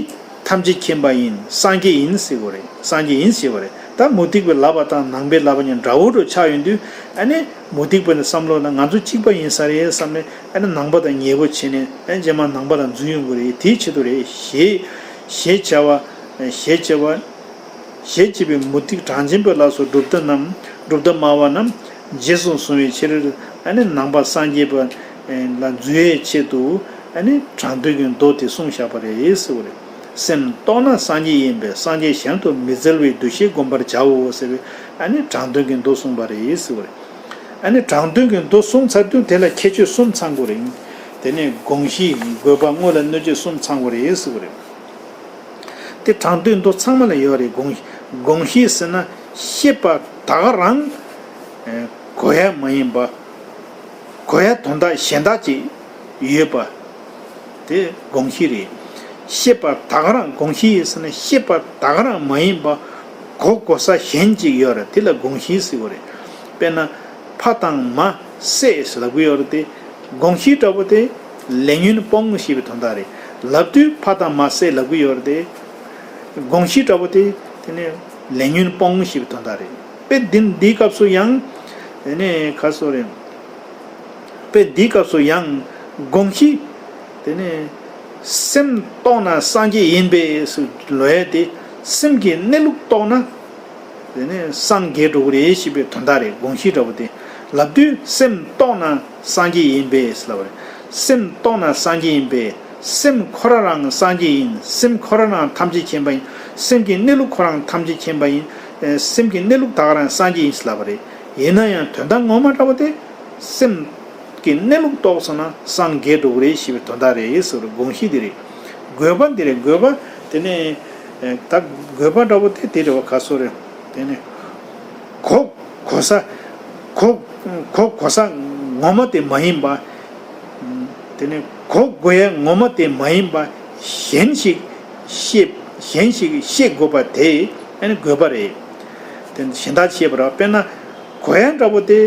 ཐམས་ཅད་མཁྱེན་པ་ཡིན། སངས་རྒྱས་ཡིན་ཟེར་བ་རེད། སངས་རྒྱས་ཡིན་ཟེར་བ་རེད། ད་མུ་སྟེགས་པའི་ལབ་པ་དང་ནང་པའི་ལབ་པ་གཉིས་འདྲ་བོ་འདྲ་ཆགས་ཡོང་དུས། ཨ་ནི་མུ་སྟེགས་པ་ནི་བསམ་བློ་ན་ང་ཚོ་གཅིག་པ་ཡིན་ས་རེད་བསམ་ནས། ཨ་ནི་ནང་པ་དང་ཉེ་པོ་བྱས་ནས། ཨ་ནི་རྗེས་མ་ནང་པ་ལ་འཛུལ་ཡོང་གི་རེད། དེའི་ཆེད་དུ་རེད། ཞེས་ཞེས་བྱ་བ་ཞེས་བྱ་བ། ཞེས་བྱས་པའི་མུ་སྟེགས་གྲངས་ཅན་པའི་ལ་སོགས་གྲུབ་མཐའ་རྣམས། གྲུབ་མཐའ་སྨྲ་བ་རྣམས་རྗེས་སུ་བཟུང་བའི་ཕྱིར། ཨ་ནི་ནང་པ་སངས་རྒྱས་པ་ལ་འཛུལ་བའི་ཆེད་དུ། ཨ་ནི་དྲང་དོན་གྱི་མདོ་དེ་གསུངས་བཞག་པ་རེད་ཟེར་བ་རེད། སེམས་རྟོགས་ན་སངས་རྒྱས་ཡིན་པས། སངས་རྒྱས་གཞན་དུ་མི་འཛལ་བའི་འདུ་ཤེས་བསྒོམ་པར་བྱའོ་ཟེར་བའི། ཨ་ནི་དྲང་དོན་གྱི་མདོ་གསུངས་པ་རེད་ཟེར་བ་རེད། ཨ་ནི་དྲང་དོན་གྱི་མདོ་གསུངས་ཚར་དུས་དེ་ལ་ཁྱད་ཆོས་གསུམ་ཚང་དགོས་རེད། དེ་ནས་དགོངས་གཞི། དགོས་པ། དངོས་ལ་གནོད་བྱེད་གསུམ་ཚང་དགོས་རེད་ཟེར་བ་རེད། དེ་དྲང་དོན་མདོ་ཚང་མ་ལ་ཡོད་རེད། དགོངས་དགོངས་གཞི་ཟེར་ན་ཤེས་པ་ད་ག་རང་གོ་ཡ་མ་ཡིན་པ། གོ་ཡ་དོན་དག་གཞན་དག་ཅིག་ཡོད་པ། དེ་དགོངས་གཞི་རེད། ཤེས་པ་ད་ག་རང་། དགོངས་གཞི་ཟེར་ན་ཤེས་པ་ད་ག་རང་མ་ཡིན་པ། གོ་གོ་ས་གཞན་ཅིག་ཡོད་རེད། དེ་ལ་དགོངས་གཞི་ཟེར་བ་རེད། དཔེར་ན་ཕ་དང་མ་བསད་ཟེར་ལབ་གི་ཡོད་རེད་དེ། དགོངས་གཞི་འདྲ་པོ་དེ་ལས་ཉོན་སྤོང་ཞེས་པའི་དོན་དག་རེད། ལབ་དུས་ཕ་དང་མ་བསད་ལབ་གི་ཡོད་རེད་དེ། དགོངས་གཞི་འདྲ་པོ་དེ་དེ་ནས་ལས་ཉོན་སྤོང་ཞེས་པའི་དོན་དག་རེད། དཔེ་འདི་འདིའི་སྐབས་སུ་ཡང་དེ་ནས་ཁ་སོ་རེད། དཔེ་འདིའི་སྐབས་སུ་ཡང་དགོངས་གཞི་དེ་ནས་སེམས་རྟོགས་ན་སངས་རྒྱས་ཡིན་པས་ཟེར་ལབ་ཡ་དེ། སེམས་ཀྱི་གནས་ལུགས་རྟོགས་ན་དེ་ནས་སངས་རྒྱས་འགྲོ་གི་རེད་ཞེས་པའི་དོན་དག་རེད། དགོངས་གཞི་འདྲ་པོ་དེ་ལབ་དུས་སེམས་རྟོགས་ན་སངས་རྒྱས་ཡིན་པས་ལབ་པ་རེད། སེམས་རྟོགས་ན་སངས་རྒྱས་ཡིན་པས། སེམས་ཁོ་རང་རང་སངས་རྒྱས་ཡིན། སེམས་ཁོ་རང་རང་ཐམས་ཅད་མཁྱེན་པ་ཡིན། སེམས་ཀྱི་གནས་ལུགས་ཁོ་རང་ཐམས་ཅད་མཁྱེན་པ་ཡིན། ཨེ། སེམས་ཀྱི་གནས་ལུགས་ད་ག་རང་སངས་རྒྱས་ཡིན་ལབ་པ་རེད། ཡིན་ན་ཡང་དོན་དག་ངོ་མ་འདྲ་པོ་དེ། སེམས་ཀྱི་གནས་ལུགས་རྟོགས་སོང་ན་སངས་རྒྱས་འགྲོ་གི་རེད་ཞེས་པའི་དོན་དག་རེད་ཟེར་བ་རེད། དགོངས་གཞི་འདི་རེད། དགོས་པ་འདི་རེད། དགོས་པ་དེ་ནས་ཨེ། ད་དགོས་པ་འདྲ་པོ་དེ་དེ་རེད་བ། ག་སོ་རེད། དེ་ནས་གོ་གོ་ས། གོ་གོ་གོ་ས་ངོ་མ་དེ་མ་ཡིན་པ། དེ་ནས་གོ་དགོས་ཡ་ངོ་མ་དེ་མ་ཡིན་པ་གཞན་ཞིག་ཤེས། གཞན་ཞིག་ཤེས་དགོས་པ་དེ་ཨ་ནི་དགོས་པ་རེད། དེ་གཞན་དག་ཤེས་པ་རེད། དཔེར་ན་གོ་ཡ་འདྲ་པོ་དེ་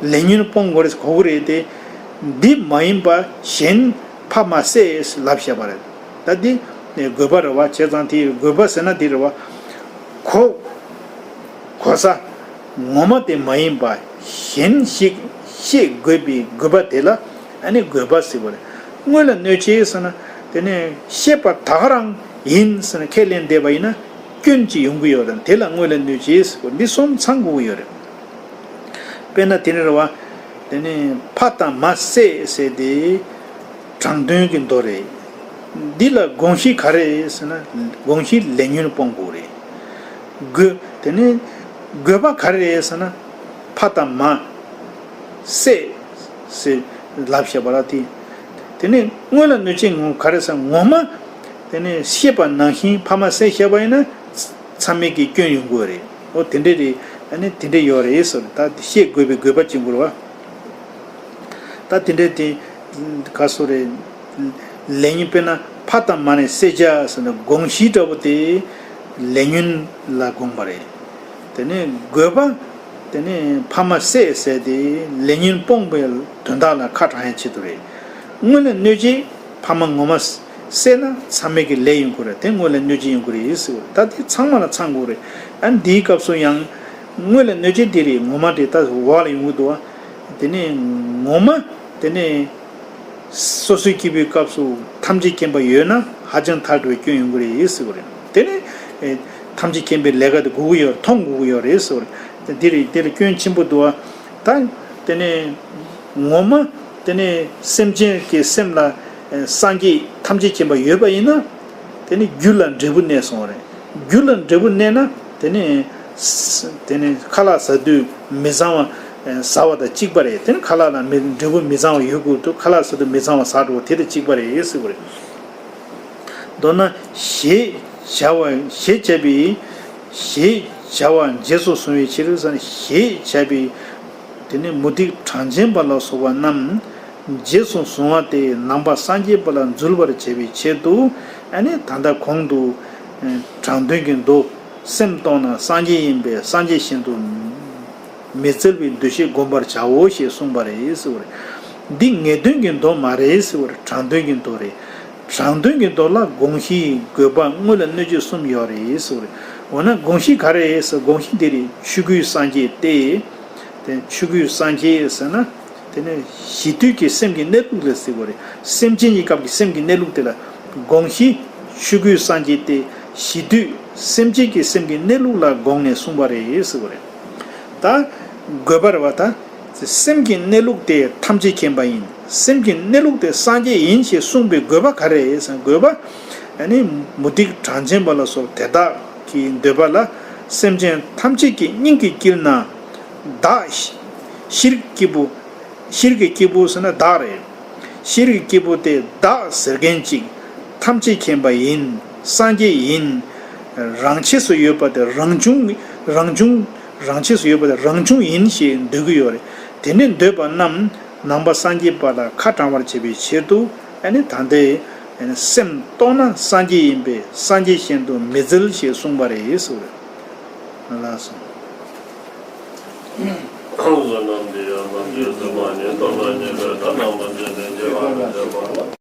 ལས་ཉོན་སྤོང་དགོས་རེད། གོ་གི་རེད་དེ། འདི་མ་ཡིན་པ་གཞན་ཕ་མ་བསད་ལབ་བཞག་པ་རེད། ད་འདི་དགོས་པ་རེད་བ། བྱས་ཙང་དེ་དགོས་པ་ཟེར་ན་འདི་རེད་བ། གོ་གོ་ས་ངོ་མ་དེ་མ་ཡིན་པ་གཞན་ཞིག་ཤེས་དགོས་པའི་དགོས་པ་དེ་ལ་ཨ་ནི་དགོས་པ་ཟེར་བ་རེད། དངོས་ལ་གནོད་བྱེད་ཟེར་ན་དེ་ནས་ཤེས་པ་ད་ག་རང་ཡིན་ཟེར་ནས་ཁས་ལེན་བསྡད་པ་ཡིན་ན་སྐྱོན་ཅིག་ཡོང་གི་ཡོད་རེད། དེ་ལ་དངོས་ལ་གནོད་བྱེད་ཟེར་བ་འདི་གསུམ་ཚང་དགོས་ཀྱི་ཡོད་རེད། དཔེར་ན་དེ་ནས་རེད་བ། དེ་ནས་ཕ་དང་མ་བསད་ཟེར་དེ། དྲང་དོན་གྱི་མདོ་རེད། འདི་ལ་དགོངས་གཞི་ག་རེ་རེད་ཟེར་ན། དགོངས་གཞི་ལས་ཉོན་སྤོང་དགོས་རེད། དགོས། དེ་ནས་དགོས་པ་ག་རེ་རེད་ཟེར་ན། ཕ་དང་མ་བསད་ཟེར་ལབ་བཞག་པ་ལ་དེ། དེ་ནས་དངོས་ལ་གནོད་བྱེད་ངོ་ག་རེ་ཟེར། ངོ་མ་དེ་ནས་ཤེས་པ་ནང་བཞིན་ཕ་མ་བསད་བཞག་པ་ཡིན་ན་ མཚམས་མེད་ཀྱི་སྐྱོན་ཡོང་གི་རེད། འོ་དེ་འདྲས་རེད། ཨ་ནི་དེ་འདྲས་ཡོད་རེད་ཟེར། ད་ཤེས་དགོས་པའི་དགོས་པ་ཅིག་ཡོང་གི་རེད་བ། ད་དེ་འདྲས་དེ་ག་སོ་རེད། ལས་ཉོན་དཔེར་ན་ཕ་དང་མ་ནི་བསད་བྱ་ཟེར་ན་དགོངས་གཞི་འདྲ་པོ་དེ་ལས་ཉོན་ལ་དགོངས་པ་རེད། དེ་ནས་དགོས་པ། དེ་ནས་ཕ་མ་བསད་ཟེར་དེ་ལས་ཉོན་སྤོང་བའི་དོན་དག་ལ་ཁ་དྲང་ཡ་ཆེད་དུ་རེད། སྔོན་ལ་གནོད་བྱེད་ཕ་མ་ངོ་མ་བསད་ན་མཚམས་མེད་ཀྱི་ལས་ཡོང་གི་རེད། དེ་སྔོན་ལ་གནོད་བྱེད་ཡོང་གི་རེད་ཟེར་བ་རེད། ད་དེ་ཚང་མ་ལ་ཚང་དགོས་རེད། ཨ་ནི་འདིའི་སྐབས་སུ་ཡང་སྔོན་ལ་གནོད་བྱེད་དེ་རེད། ངོ་མ་དེ་ད་འོག་ལ་ཡོང་གི་འདུག་བ། དེ་ནས་ངོ་མ་དེ་ནས་སོ་སོའི་སྐྱེ་བོའི་སྐབས་སུ་ཐམས་ཅད་མཁྱེན་པ་ཡོད་ན་ཧ་ཅང་ཐལ་འགྲོ་བའི་སྐྱོན་ཡོང་གི་རེད་ཟེར་བ་རེད། དེ་ནས་ཨེ་ཐམས་ཅད་མཁྱེན་པའི་ལས་ཀ་དེ་དགོས་ཀྱི་ཡོད། མཐོང་དགོས་ཀྱི་ཡོད་རེད་ཟེར་བ་རེད། དེ་འདི་རེད། འདི་ལ་སྐྱོན་ཆེན་པོ་འདུག་བ། ད་དེ་ནས་ངོ་མ་དེ་ནས་སེམས་ཅན་གྱི་སེམས་ལ་ཨེ་སངས་རྒྱས་ཐམས་ཅད་མཁྱེན་པ་ཡོད་པ་ཡིན་ན། དེ་ནི་རྒྱུ་ལ་འབྲས་བུ་གནས་སོང་བ་རེད། རྒྱུ་ལ་འབྲས་བུ་གནས་ན་དེ་ནི་ས་དེ་ནི་ཁ་ལག་ཟ་དུས་མི་གཙང་བ་ཟ་བ་དང་གཅིག་པ་རེད། དེ་ནི་ཁ་ལག་ལ་མི་འབྲས་བུ་མི་གཙང་བ་ཡོད་དགོས་དུས་ཁ་ལག་ཟ་དུས་མི་གཙང་བ་ཟ་འགྲོ་བ་དེ་དང་གཅིག་པ་རེད་ཟེར་བ་རེད། མདོར་ན་ཞེས་བྱ་བ་ཞེས་བྱ་བའི་ཞེས་བྱ་བ་རྗེས་སུ་བཟུང་བའི་ཕྱིར་ཟེར་ན། ཞེས་བྱ་བའི་དེ་ནི་མུ་སྟེགས་གྲངས་ཅན་པ་ལ་སོགས་པ་རྣམས་རྗེས་སུ་བཟུང་བ་སྟེ་ནང་པ་སངས་རྒྱས་པ་ལ་འཛུལ་བར་བྱ་བའི་ཆེད་དུ། ཨ་ནི་ད་ལྟ་གོང་དུ་དྲང་དོན་གྱི་མདོ། སེམས་རྟོགས་ན་སངས་རྒྱས་ཡིན་པས་སངས་རྒྱས་བཞིན་དུ་མི་བཙལ་བའི་འདུ་ཤེས་བསྒོམ་པར་བྱའོ་ཞེས་གསུངས་པ་རེད་ཟེར་བ་རེད། འདི་ངེས་དོན་གྱི་མདོ་མ་རེད་ཟེར་བ་རེད། དྲང་དོན་གྱི་མདོ་རེད། དྲང་དོན་གྱི་མདོ་ལ་དགོངས་གཞི་དགོས་པ་སྔོན་ལ་གནོད་བྱེད་གསུམ་ཡོད་རེད་ཟེར་བ་རེད། འོ་ན་དགོངས་གཞི་ག་རེ་རེད་ཟེར། དགོངས་གཞི་འདི་རེད། ཆོས་སྐུའི་སངས་རྒྱས་ཏེ། དེ་ཆོས་སྐུའི་སངས་རྒྱས་ཟེར་ན། དེ་ནི་གཞི་དུས་ཀྱི་སེམས་ཀྱི་གནས་ལུགས་ལ་ཟེར་བ་རེད། སེམས་ཅན་གྱི་སྐབས་ཀྱི་སེམས་ཀྱི་གནས་ལུགས་དེ་ལ་དགོངས་གཞི། ཆོས་སྐུའི་སངས་རྒྱས་ཏེ། གཞི་དུས་སེམས་ཅན་གྱི་སེམས་ཀྱི་གནས་ལུགས་ལ་དགོངས་ནས་གསུངས་པ་རེད་ཟེར་བ་རེད། ད་དགོས་པ་རེད་བ། ད་སེམས་ཀྱི་གནས་ལུགས་དེ་ཐམས་ཅད་མཁྱེན་པ་ཡིན། སེམས་ཀྱི་གནས་ལུགས་དེ་སངས་རྒྱས་ཡིན་ཞེས་གསུངས་པའི་དགོས་པ་ག་རེ་རེད་ཟེར་ན། དགོས་པ་ཨ་ནི་མུ་སྟེགས་གྲངས་ཅན་པ་ལ་སོགས་དེ་དག་གི་འདོད་པ་ལ། སེམས་ཅན་ཐམས་ཅད་ཀྱི་སྙིང་གི་དཀྱིལ་ན་བདག་ཤེས་རིག་སྐྱེས་བུ། ཤེས་རིག་གི་སྐྱེས་བུ་ཟེར་ན་བདག་རེད། ཤེས་རིག་གི་སྐྱེས་བུ་དེ་བདག་ཟེར་མཁན་ཅིག་ཐམས་ཅད་མཁྱེན་པ་ཡིན། སངས་རྒྱས་ཡིན། རང་ཆས་སུ་ཡོད་པ་དེ་རང་བྱུང་། རང་བྱུང་། རང་ཆས་སུ་ཡོད་པ་དེ་རང་བྱུང་ཡིན་ཞེས་འདོད་ཀྱི་ཡོད་རེད། དེ་འདྲའི་འདོད་པ་རྣམས་ནང་པ་སངས་རྒྱས་པ་ལ་ཁ་དྲང་བར་བྱེད་པའི་ཕྱིར་དུ། ཨ་ནི་ད་ལྟའི་སེམས་རྟོགས་ན་སངས་རྒྱས་ཡིན་པས་སངས་རྒྱས་བཞིན་དུ་མི་བཙལ་ཞེས་གསུངས་པ་རེད་ཟེར་བ་རེད། ལགས་སོ། བསོད་ནམས་འདི་ཡང་ནམ་འཇིག་རྟེན་མ་ཉིད་དུ་ལ་ཉེ་བའི་ད་ནང་མ་འཇིག་རྟེན་གྱི་ཨ་ནི་འདོད་པ།